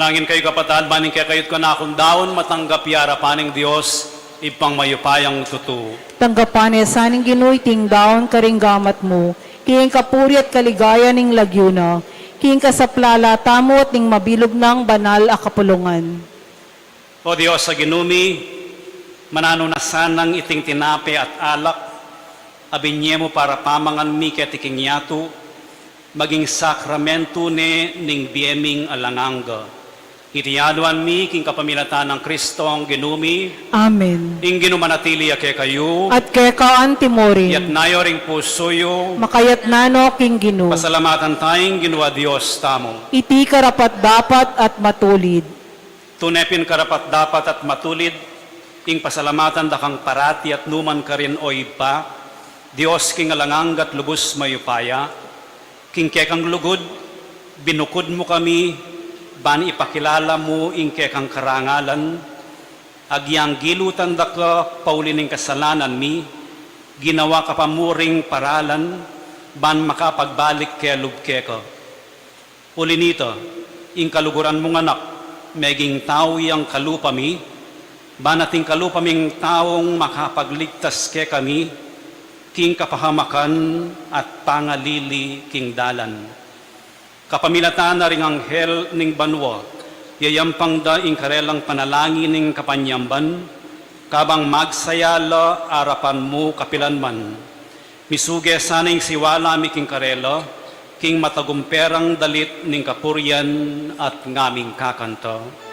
Manalangin kayu, kapatad, ban ing kekayu't kanakung daun matanggap ya arapan ning Dios, Ibpang mayupayang tutu. Tanggapan ne sa ning Ginu iting daun karing gamat mu, king kapurian at kaligayan ning lagyu na, king kasaplalan tamu at ning mabilug nang banal a kapulungan. O Dios a Ginu mi, mananu na sanang iting tinape at alak a binie mu para pamangan mi keti king yatu, maging sakramentu ne ning bie ming alang angga. Iti aduan mi king kapamilatan nang Kristong Ginu mi. Amen. Ing Ginu manatili ya kekayu. At keka antimurin. Iyatas yu ring pusu yu. Makayatas no king Ginu. Pasalamatan taya ing Ginu a Dios tamu. Iti karapat-dapat at matulid. Tune pin karapat-dapat at matulid ing pasalamatan da kang parati at nukarin man, o Ibpa, Dios king alang angga at lubus mayupaya. King kekang lugud, binukud mu kami ban ipakilala mu ing kekang karangalan. Agyang gilutan da ka pauli ning kasalanan mi, ginawa ka pa mu ring paralan ban makapagbalik kelub keka. Uli na nita, ing kaluguran mung Anak, meging tau yang kalupa mi, ban ating kalupa ming taung makapagligtas kekami king kapahamakan at pangalili king dalan. Kapamilatan na ring anghel ning banua, yayampang da ing karelang panalangin ning kapanyamban, kabang magsaya la arapan mu kapilan man. Misuge sana ing siwala mi king karela, king matagumperang dalit ning kapurian at ngaming kakanta.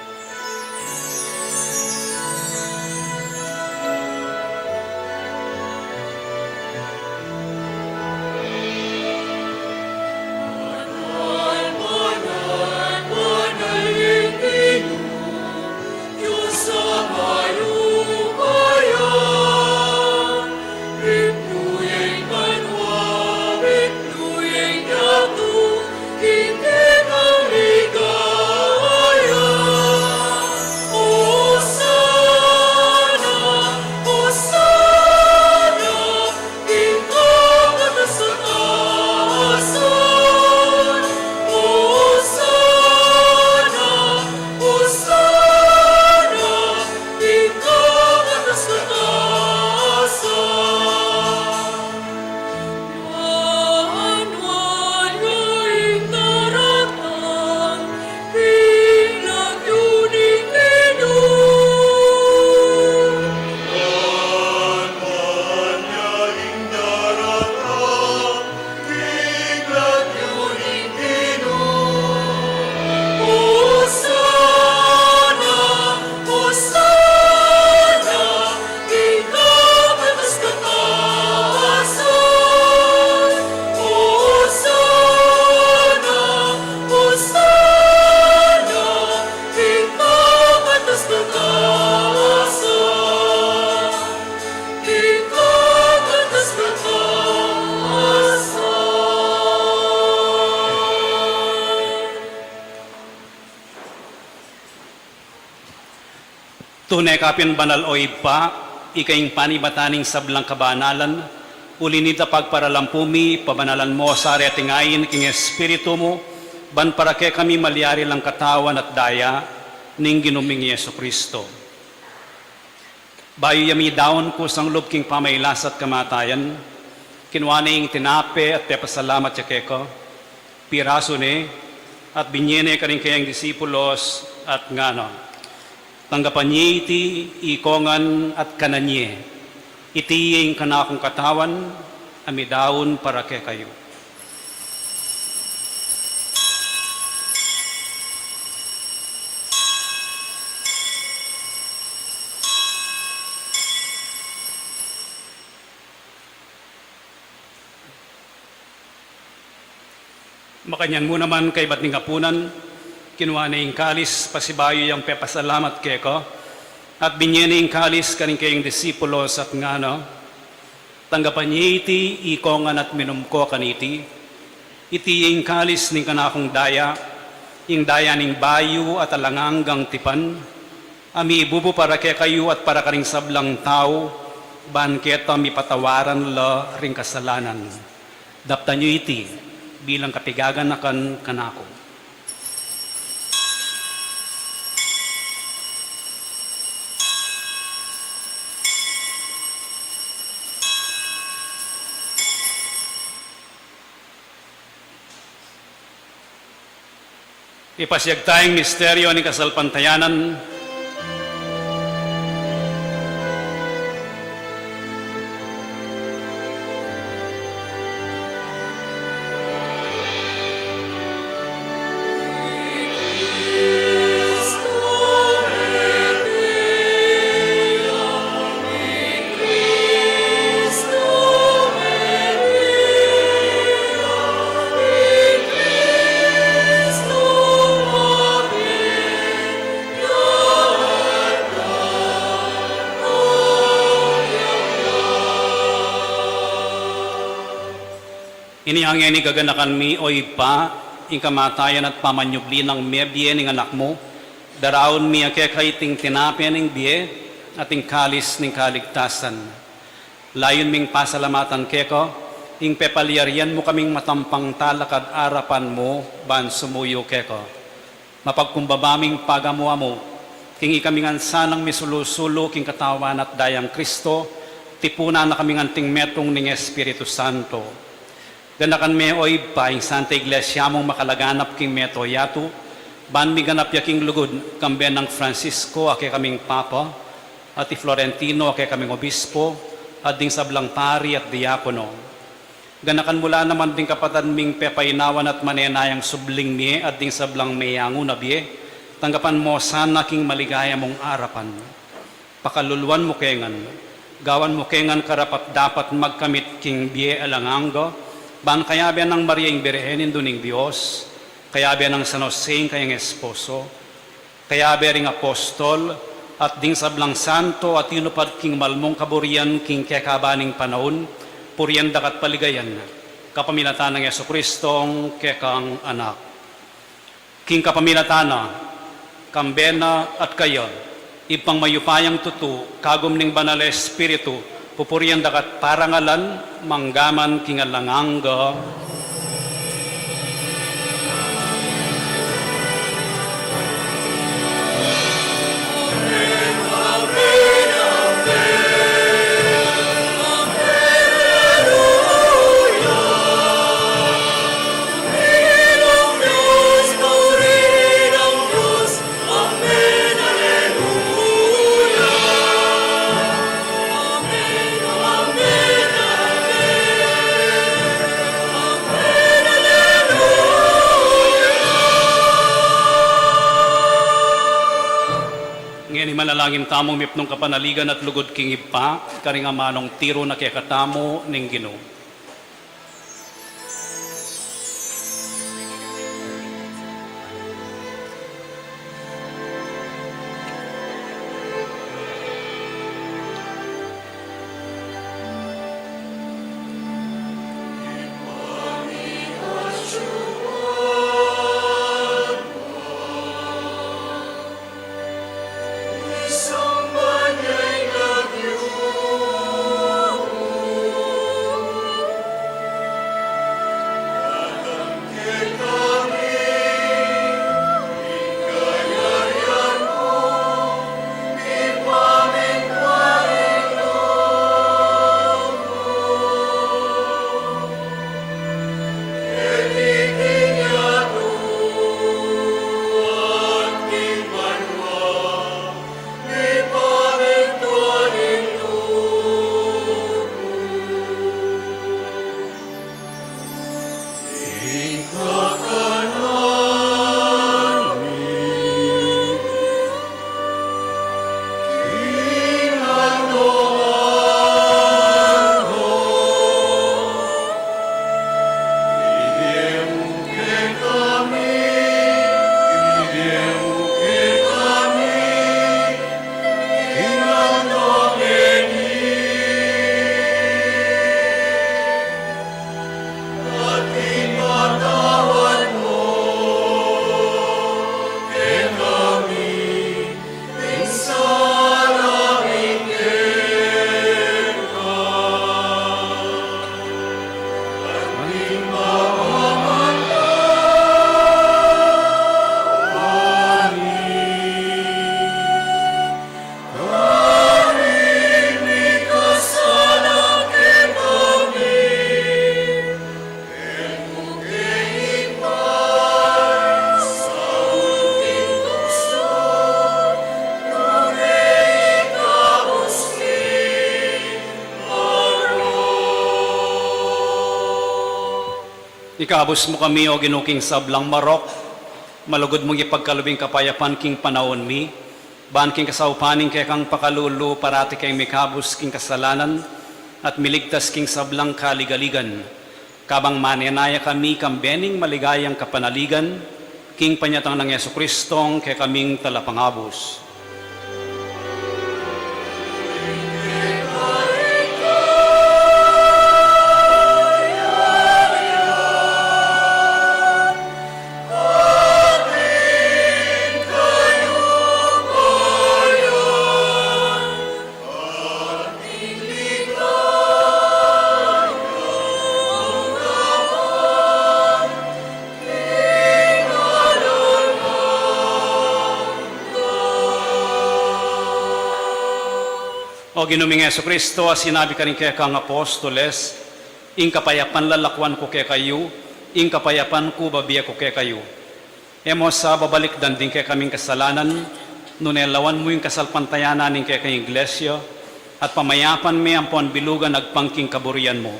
Tune ka pin banal, o Ibpa, ika ing panibatan ning sablang kabanalan, uli na nita pagparalampu mi, pabanalan mo sa reting ain king Espiritu mu, ban para kekami malyari lang katawan at daya ning Ginu ming Jesucristo. Bayu ya midaun kusang lub king pamailas at kamatayan, kinua ne ing tinape at pepasalamat ya keka, pirasu ne, at binie ne karing kayang disipulos, at ngana: Tanggapan ye iti ikongan at kanan ye. Iti ing kanakung katawan a midaun para kekayu. Makanyan mu naman kaybat ning apunan, kinua ne ing kalis, pasibayu yang pepasalamat keka, at binie ne ing kalis karing kayang disipulos at ngana: Tanggapan ye iti ikongan at minum ko kaniti. Iti ing kalis ning kanakung daya, ing daya ning bayu at alang anggang tipan, a mibubu para kekayu at para karing sablang tau, ban keta mipatawaran la ring kasalanan. Daptan yu iti bilang kapigaganakan kanaku. Ipasiag taya ing misteryo ning kasalpantayanan. Inya ngeni, gaganakan mi, O Ibpa, ing kamatayan at pamanyubli nang mebie ning Anak mu, daraun mi keka iting tinape ning bie at ing kalis ning kaligtasan. Layun ming pasalamatan keka ing pepalyarian mu kaming matampang talakad arapan mu ban sumuyu keka. Mapagkumbaba ming pagamu-amu king ikami ngan sanang misulu-sulu king katawan at dayang Kristo, tipunan na kami ngan king metung ning Espiritu Santo. Ganakan me, O Ibpa, ing Santa Iglesia mung makalaganap king mabilug a yatu, ban miganap ya king lugud, kambe nang Francisco a kekaming Papa, at i Florentino a kekaming Obispo, at ding sablang pari at diakono. Ganakan mu la naman ding kapatad ming pepainawan at manenayang subling mie at ding sablang meyangu na bie, tanggapan mu sana king maligaya mung arapan. Pakaluluan mu ke ngan, gawan mu ke ngan karapat-dapat magkamit king bie alang angga, ban kayabe nang Maria ing Birhen, Indu ning Dios, kayabe nang San Jose ing kayang esposo, kayabe ring apostol, at ding sablang santo a tinupad king malmung kaburian king kekaban ning panaun, purian da ka at paligayan, kapamilatan nang Jesucristo a kekang Anak. King kapamilatan na, kambe na at kaya, Ibpang mayupayang tutu, kagum ning Banal a Espiritu, pupurian da ka at parangalan, mangga man king alang angga. Ngeni manalangin tamung mipnung kapanaligan at lugud king Ibpa, karing amanung tiru na kekatamu ning Ginu. Ikabus mu kami, O Ginu, king sablang marok, malugud mung ipagkalub ing kapayapan king panaun mi, ban king kasaupan ning kekang pakalulu, parati keng mikabus king kasalanan, at miligtas king sablang kaligaligan. Kabang manenaya kami kang bening maligayang kapanaligan, king panyatang nang Jesucristong kekaming Talapangabus. O Ginu ming Jesucristo, a sinabi karing kekang apostoles, ing kapayapan lalakuan ku kekayu, ing kapayapan ku babie ku kekayu. E mu sa babalikdan ding kekaming kasalanan, nune lawan mu ing kasalpantayanan ning kekang Iglesia, at pamayapan me ampon bilugan agpang king kaburian mu.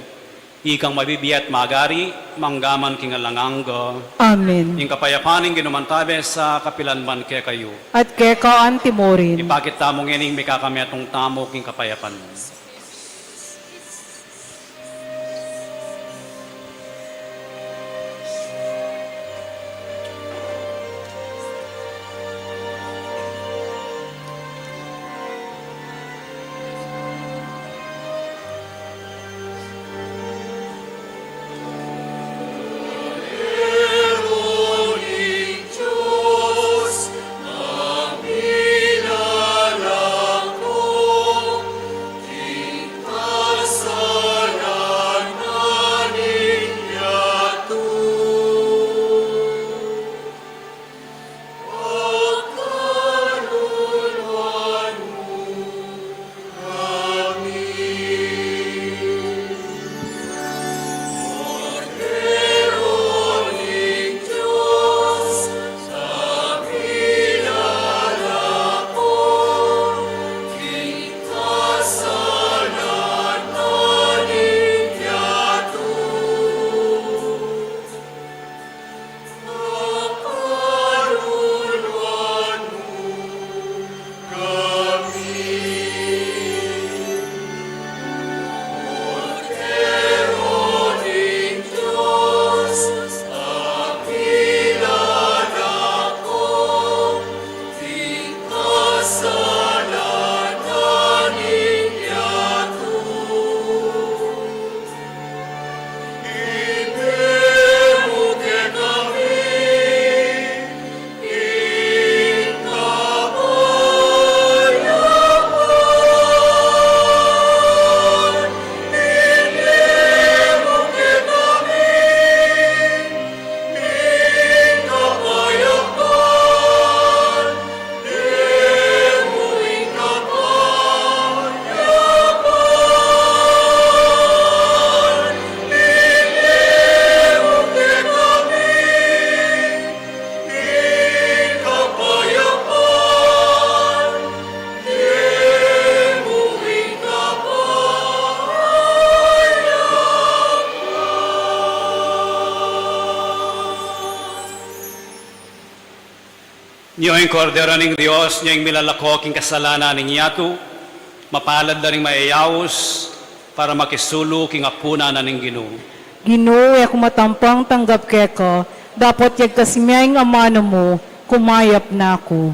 Ikang mabibie at magari, mangga man king alang angga. Amen. Ing kapayapan ning Ginu mantabe sa kapilan man kekayu. At keka anti mu rin. Ipakit tamu ngening mikakametung tamu king kapayapan. Nyo ing Kordero ning Dios, nyo ing milalako king kasalanan ning yatu, mapalad la ring mayayaus para makisulu king apunan na ning Ginu. Ginu, e ku matampang tanggap keka, dapot yagkas me ing amanu mu, kumayap na ku.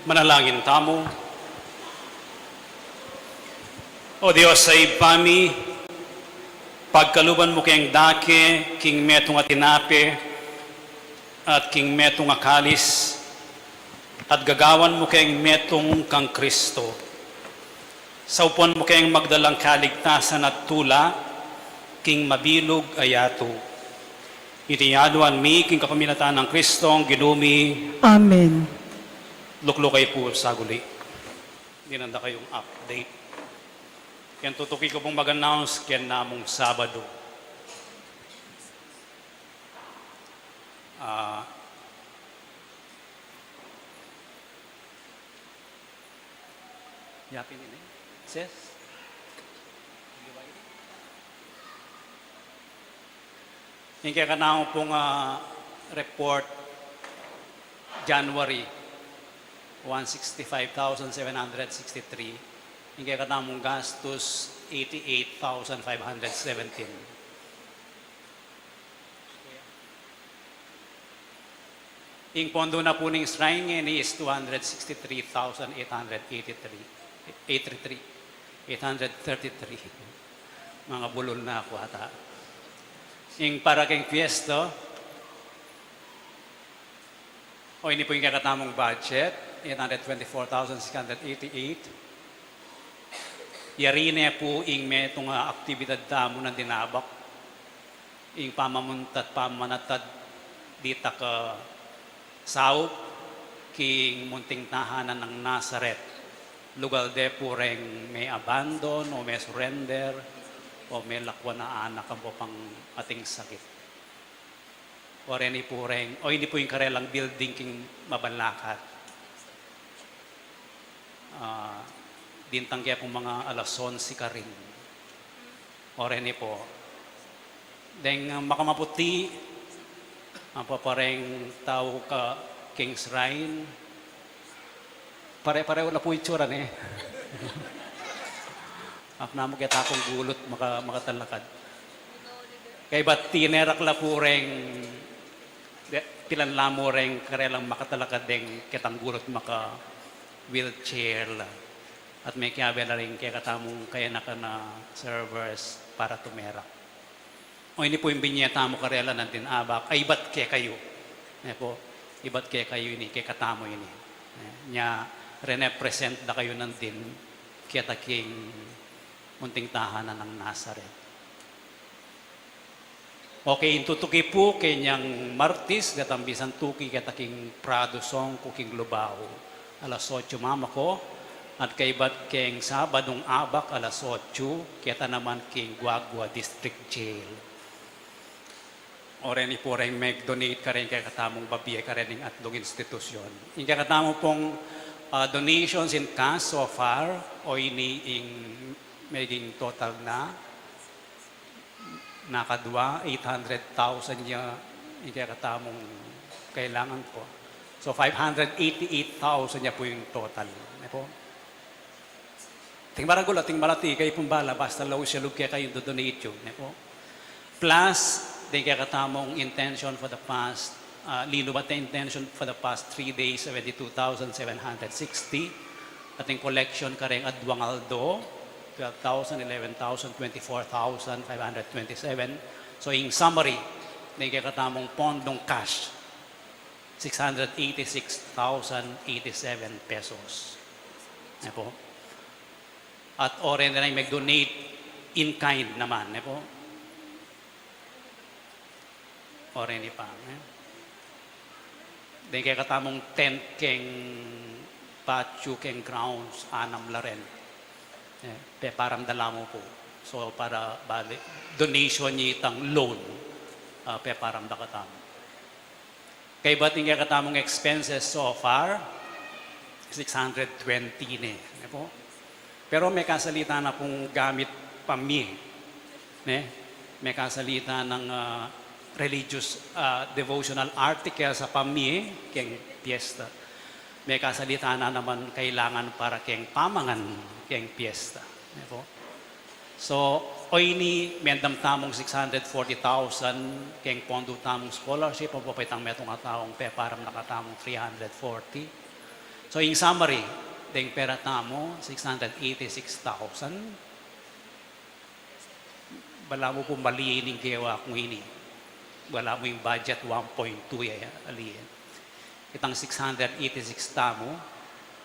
Manalangin tamu. O Dios a Ibpa mi, pagkaluban mu keng dake king metung a tinape at king metung a kalis, at gagawan mu keng metung kang Kristo. Saupan mu keng magdalang kaligtasan at tula king mabilug a yatu. Iti aduan mi king kapamilatan nang Kristong Ginu mi. Amen. Lukluk kayu pu saguli. Dinan da kayung update. Keng tutuki ku pung mag-announce keng namung Sabadu. Ah, yapin ini, sis? Ing kekanamu pung, ah, report, January, one sixty-five thousand seven hundred sixty-three. Ing kekatamung gastus, eighty-eight thousand five hundred seventeen. Ing pondo na pu ning shrine ngeni is two hundred sixty-three thousand eight hundred eighty-three, eight three three, eight hundred thirty-three. Mga bulun na ku ata. Ing para keng piyesta, o ini pu ing kekatamung budget, eight hundred twenty-four thousand six hundred eighty-eight. Yari ne pu ing metung a aktibidad tamu nandin abak. Ing pamamunta at pamanatad ditak a saup king munting tahanan nang Nazaret, lugal de pu reng me-abandon o me-surrender o melakwan a anak ampo pang ating sakit. O reni pu reng, o ini pu ing karelang building king Mabalacat. Ah, dintang ke pung mga alas onse karin. O reni pu. Deng, ah, makamaputi, ampo pa reng tau ka king shrine. Pare-pareho la pu itsura ne. Apnamu keta kung gulut maka-, makatalakad. Kaybat tinerak la pu reng, de, pilan la mu reng karelang makatalakad deng ketang gulut maka-wheelchair la. At mekiabe la ring kekatamung kayanakan a servers para tumerak. O ini pu ing binye tamu karela nandin abak, ay ibat kekayu. Ne pu, ibat kekayu ini, kekatamu ini. Ne, nya, rene-present da kayu nandin, keta king munting tahanan nang Nazaret. Okay, ing tutuki pu, kenyang Martis, gatang bisan tuki keta king Prado Songco king Lubao. Alas otso mamako, At kaybat keng Sabadung abak alas otsu, keta naman keng Guagua District Jail. O reni pu reng mag-donate kareng kekatamung babie kareng atlung institusyon. Ing kekatamu pung, ah, donations in cash so far, o ini ing meging total na, nakadwa, eight hundred thousand ya ing kekatamung kailangan pu. So, five hundred eighty-eight thousand ya pu ing total. Ne pu? Ating maragul, ating malati, kayu pung bala, basta laus ya lub kekayu ing do-donate yu, ne pu? Plus, deng kekatamung intention for the past, ah, linub at intention for the past three days, seventy-two thousand seven hundred sixty. Ating collection kareng adwang aldo, twelve thousand, eleven thousand, twenty-four thousand five hundred twenty-seven. So, in summary, deng kekatamung pondong cash, six hundred eighty-six thousand eighty-seven pesos. Ne pu? At o reni reng mag-donate in kind naman, ne pu? O reni pa, ne? Deng kekatamung tent keng patio keng grounds, anam la ren. Eh, peparamdam la mu pu. So, para bale, donation ya itang loan, ah, peparamdam katamu. Kaybat ing kekatamung expenses so far, six hundred twenty ne, ne pu? Pero mekasalita na pung gamit pamie, ne? Mekasalita nang, ah, religious, ah, devotional articles a pamie keng piyesta. Mekasalita na naman kailangan para keng pamangan keng piyesta, ne pu? So, o ini, mendam tamung six hundred forty thousand keng pondo tamung scholarship, o papitang metung a taung peparamdam katamung three hundred forty. So, in summary, deng pera tamu, six hundred eighty-six thousand. Balamu pu mali ining gewa kung ini. Balamu ing budget one point two ya, ya, ali, eh. Itang six hundred eighty-six tamu,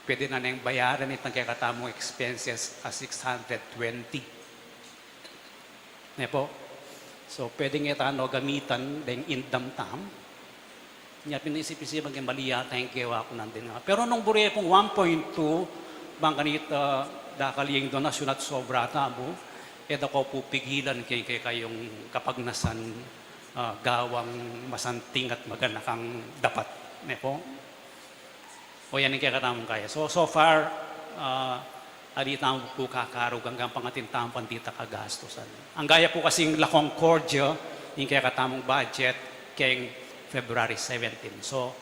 pwede na neng bayaran itang kekatamung expenses a six hundred twenty. Ne pu? So, pwede nge tano gamitan deng indam tam. Nya pin isip-isipan ke mali yata ing gewa ku nandin. Pero nung buri pung one point two, bang kanita dakal ya ing donasyun at sobra tamu, e da ko pu pigilan keng kekayung kapagnasan, ah, gawang masanting at maganakang dapat, ne pu? O yan ing kekatamung kaya. So, so far, ah, ali tamu pu kakarug anggang pangatin tamu pang dita kagastusan. Anggaya pu kasing La Concordia, ing kekatamung budget, keng February seventeen. So,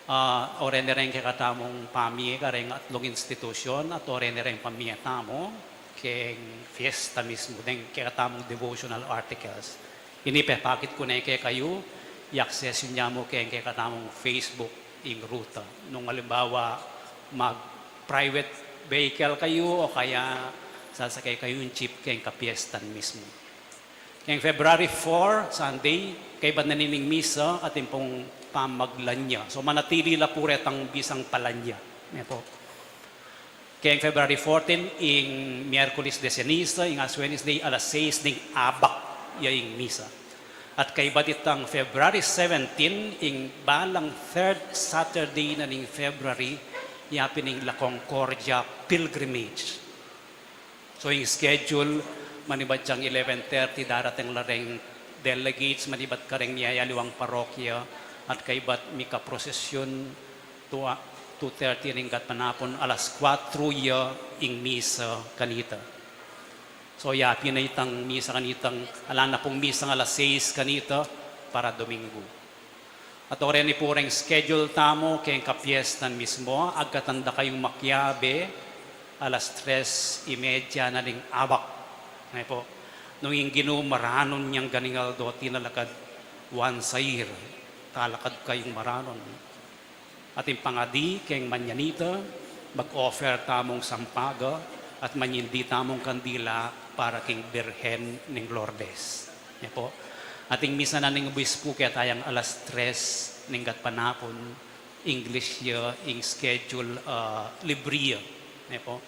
ah, o reni reng kekatamung pamie kareng atlung institusyon, at o reni reng pamie tamu, keng fiesta mismu, deng kekatamung devotional articles. Ini pepakit ku ne kekayu, i-access yu ne mu keng kekatamung Facebook ing ruta. Nung alimbawa, mag-private vehicle kayu o kaya sasakay kayu ing jeep keng kapiestan mismu. Keng February four, Sunday, kaybat na nining misa, atin pung pamaglanya. So, manatili la pu retang misang palanya. Ne pu? Keng February fourteen, ing Miyerkules de Ceniza, ing Ash Wednesday, alas sais ning abak ya ing misa. At kaybat itang February seventeen, ing balang third Saturday na ning February, ya pin ing La Concordia Pilgrimage. So, ing schedule, manibat yang eleven thirty, darating la reng delegates, manibat kareng miyayaliwang parokya, at kaybat mika-procession, two, two thirty ning gatpanapun, alas kuatro ya ing misa kanita. So, ya pin itang misa kanitang, ala na pung misang alas sais kanita para Domingo. At o reni pu reng schedule tamu keng kapiestan mismu, agkatan da kayung makiabe, alas tres y media na ning abak. Ne pu? Nung ing Ginu maranun yang ganing aldo, tinalakad once a year, talakad kayung maranun. Atin pangadi keng manyanita, mag-offer tamung sampaga at manyindi tamung kandila para keng Birhen ning Lourdes. Ne pu? Ating misa na ning obispu keta yang alas tres ning gatpanapun, English ya ing schedule, ah, libre ya. Ne pu?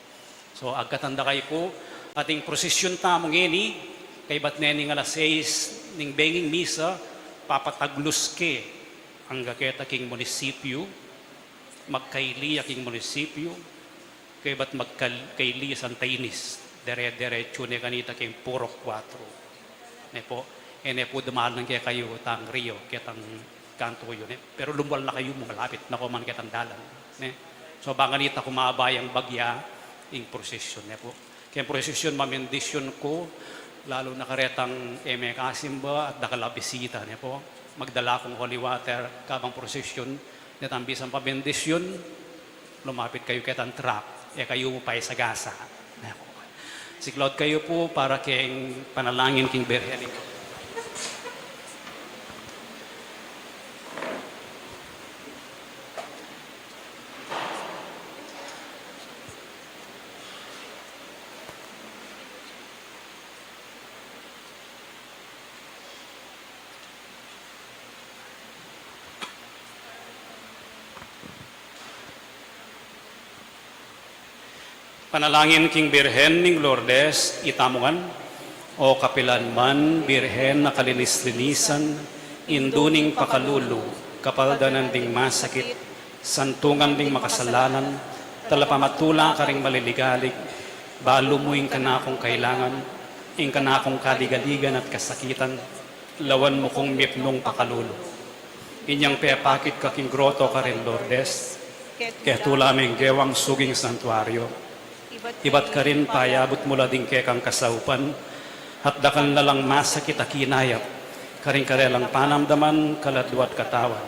So, agkatan da kayu pu, ating prosesyun tamu ngeni, kaybat ne ning alas sais ning benging misa, papataglus ke angga keta king munisipyu, magkaili ya king munisipyu, Kaybat magkal-, kaili Santa Ines, dere-derecho ne kanita keng Purok Kuatro. Ne pu, e ne pu dumalan kekayu tang Rio, ketang kantu yu, ne. Pero lumwal na kayu mu, malapit na ku man ketang dalan, ne. So, bang kanita kumaba yang bagya ing prosesyun, ne pu. Keng prosesyun, mabendisyun ku, lalu na karetang e mekasimba at dakal a bisita, ne pu. Magdala kung holy water kabang prosesyun, ne, tang bisang pabendisyun, lumapit kayu ketang track, e kayu mu paisagasa. Siklaud kayu pu para keng panalangin king Birhen. Panalangin king Birhen ning Lourdes, itamu ngan. O kapilan man Birhen a kalinis-linisan, indu ning pakalulu, kapaldanan ding masakit, santungan ding makasalanan, talapamatula karing maliligalig, balu mu ing kanakung kailangan, ing kanakung kaligaligan at kasakitan, lawan mu kung mipnung pakalulu. Inyang pepakit ka king groto karin Lourdes, ketula meng gewang suging santuario. Ibat karin payabut mu la ding kekang kasaupan, at dakal na lang masakit a kinayap karing karelang panamdaman, kaladua at katawan.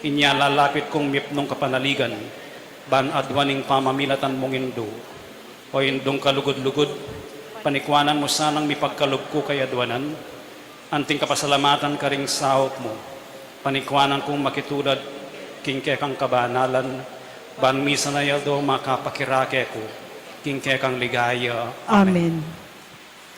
Inya lalapit kung mipnung kapanaligan, ban aduan ing pamamilatan mung indu. O Indung kalugud-lugud, panikuanan mu sanang mipagkalub ku kay aduanan, anting kapasalamatan karing saup mu, panikuanan kung makitulad king kekang kabanalan, ban misan a aldo makapakirake ku king kekang ligaya. Amen. Amen.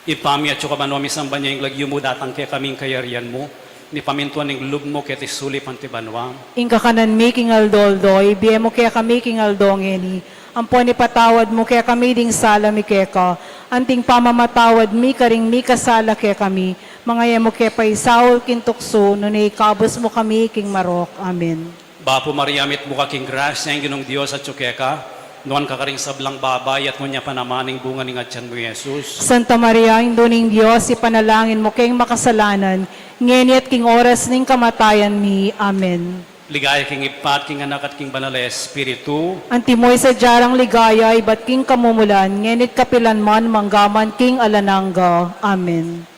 Ibpa mi, atsu ka banua, misamban ya ing lagyu mu, datang kekami ing kayarian mu, mipamintuan ing lub mu keti sulip anti banua. Ing kakanan mi king aldo-aldo, ibie mu kekami king aldo ngeni, ampon ipatawad mu kekami ding sala mi keka, anting pamamatawad mi karing mikasala kekami, manga e mu ke paisaul king tuksu, nune ikabus mu kami king marok. Amen. Bapu Maria, mitmu ka king grasya, ing Ginung Dios atsu keka, nuan ka karing sablang babai, at nuan ya pa naman ing bunga ning atian mu, i Jesus. Santa Maria, Indu ning Dios, ipanalangin mu keng makasalanan, ngeni at king oras ning kamatayan mi. Amen. Ligaya king Ibpa, at king Anak, at king Banal a Espiritu. Antimo ing sadya rang ligaya ibat king kamumulan, ngeni't kapilan man, mangga man king alang angga. Amen.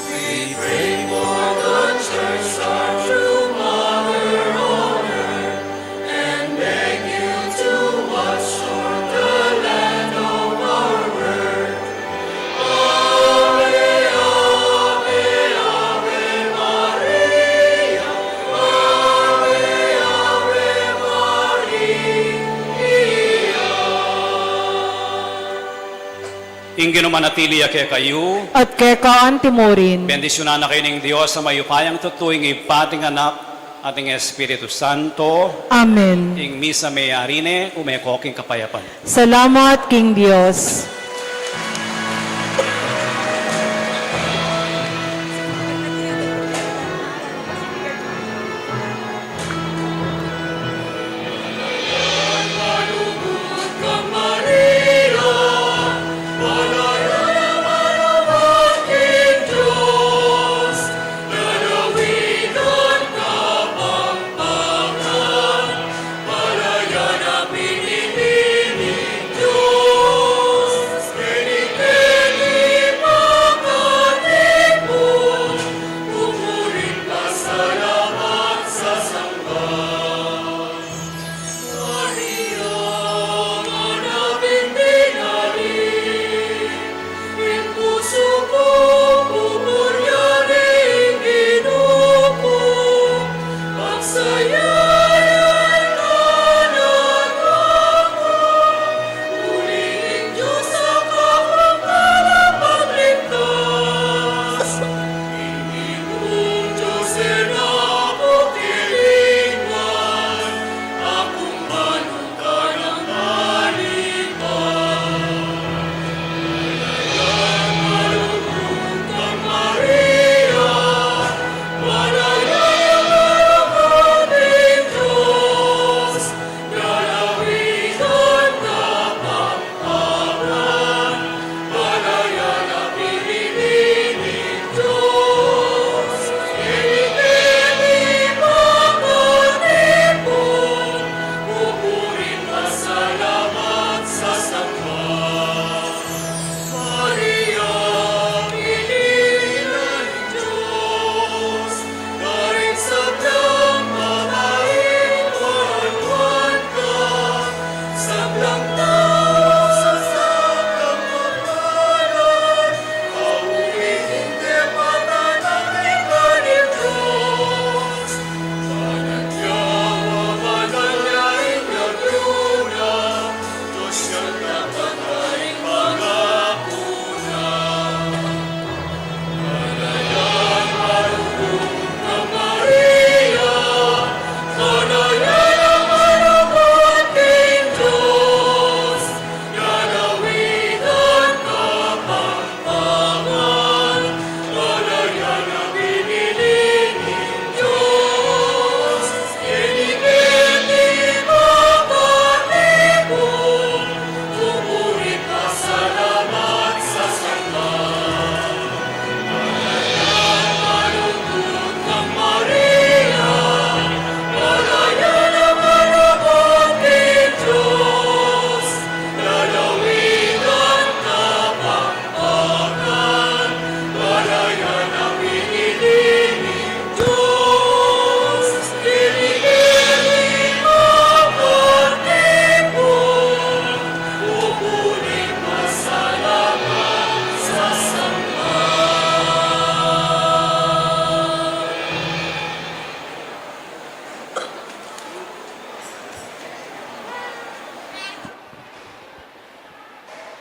We pray for the church, our true mother on earth, and beg you to watch o'er the land of our earth. Ave, Ave, Ave Maria, Ave, Ave Maria. Ing Ginu manatili ya kekayu. At keka antimurin. Bendisyunan na kayu ning Dios a mayupayang tutu, ing Ibpa, at ing Anak, at ing Espiritu Santo. Amen. Ing misa meyari ne, ume ko king kapayapan. Salamat king Dios.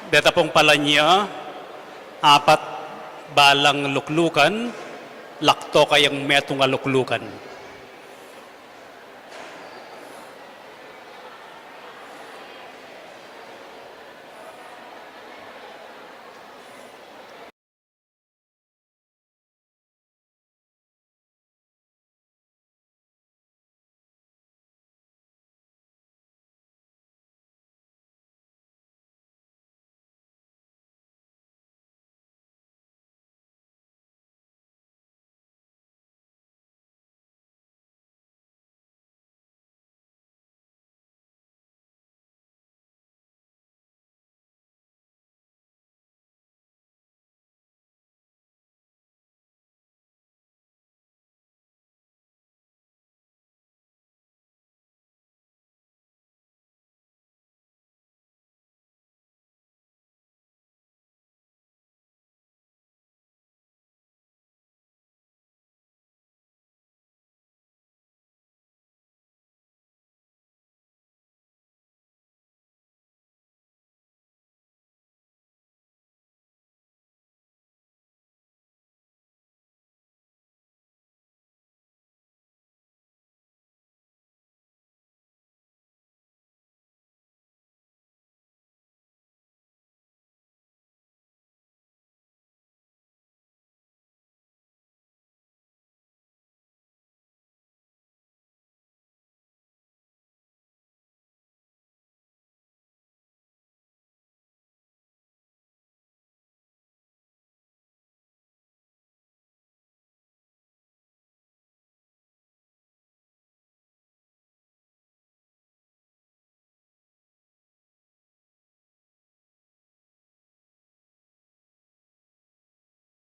Deta pung palanya, apat balang luklukan, lakto kayang metung a luklukan.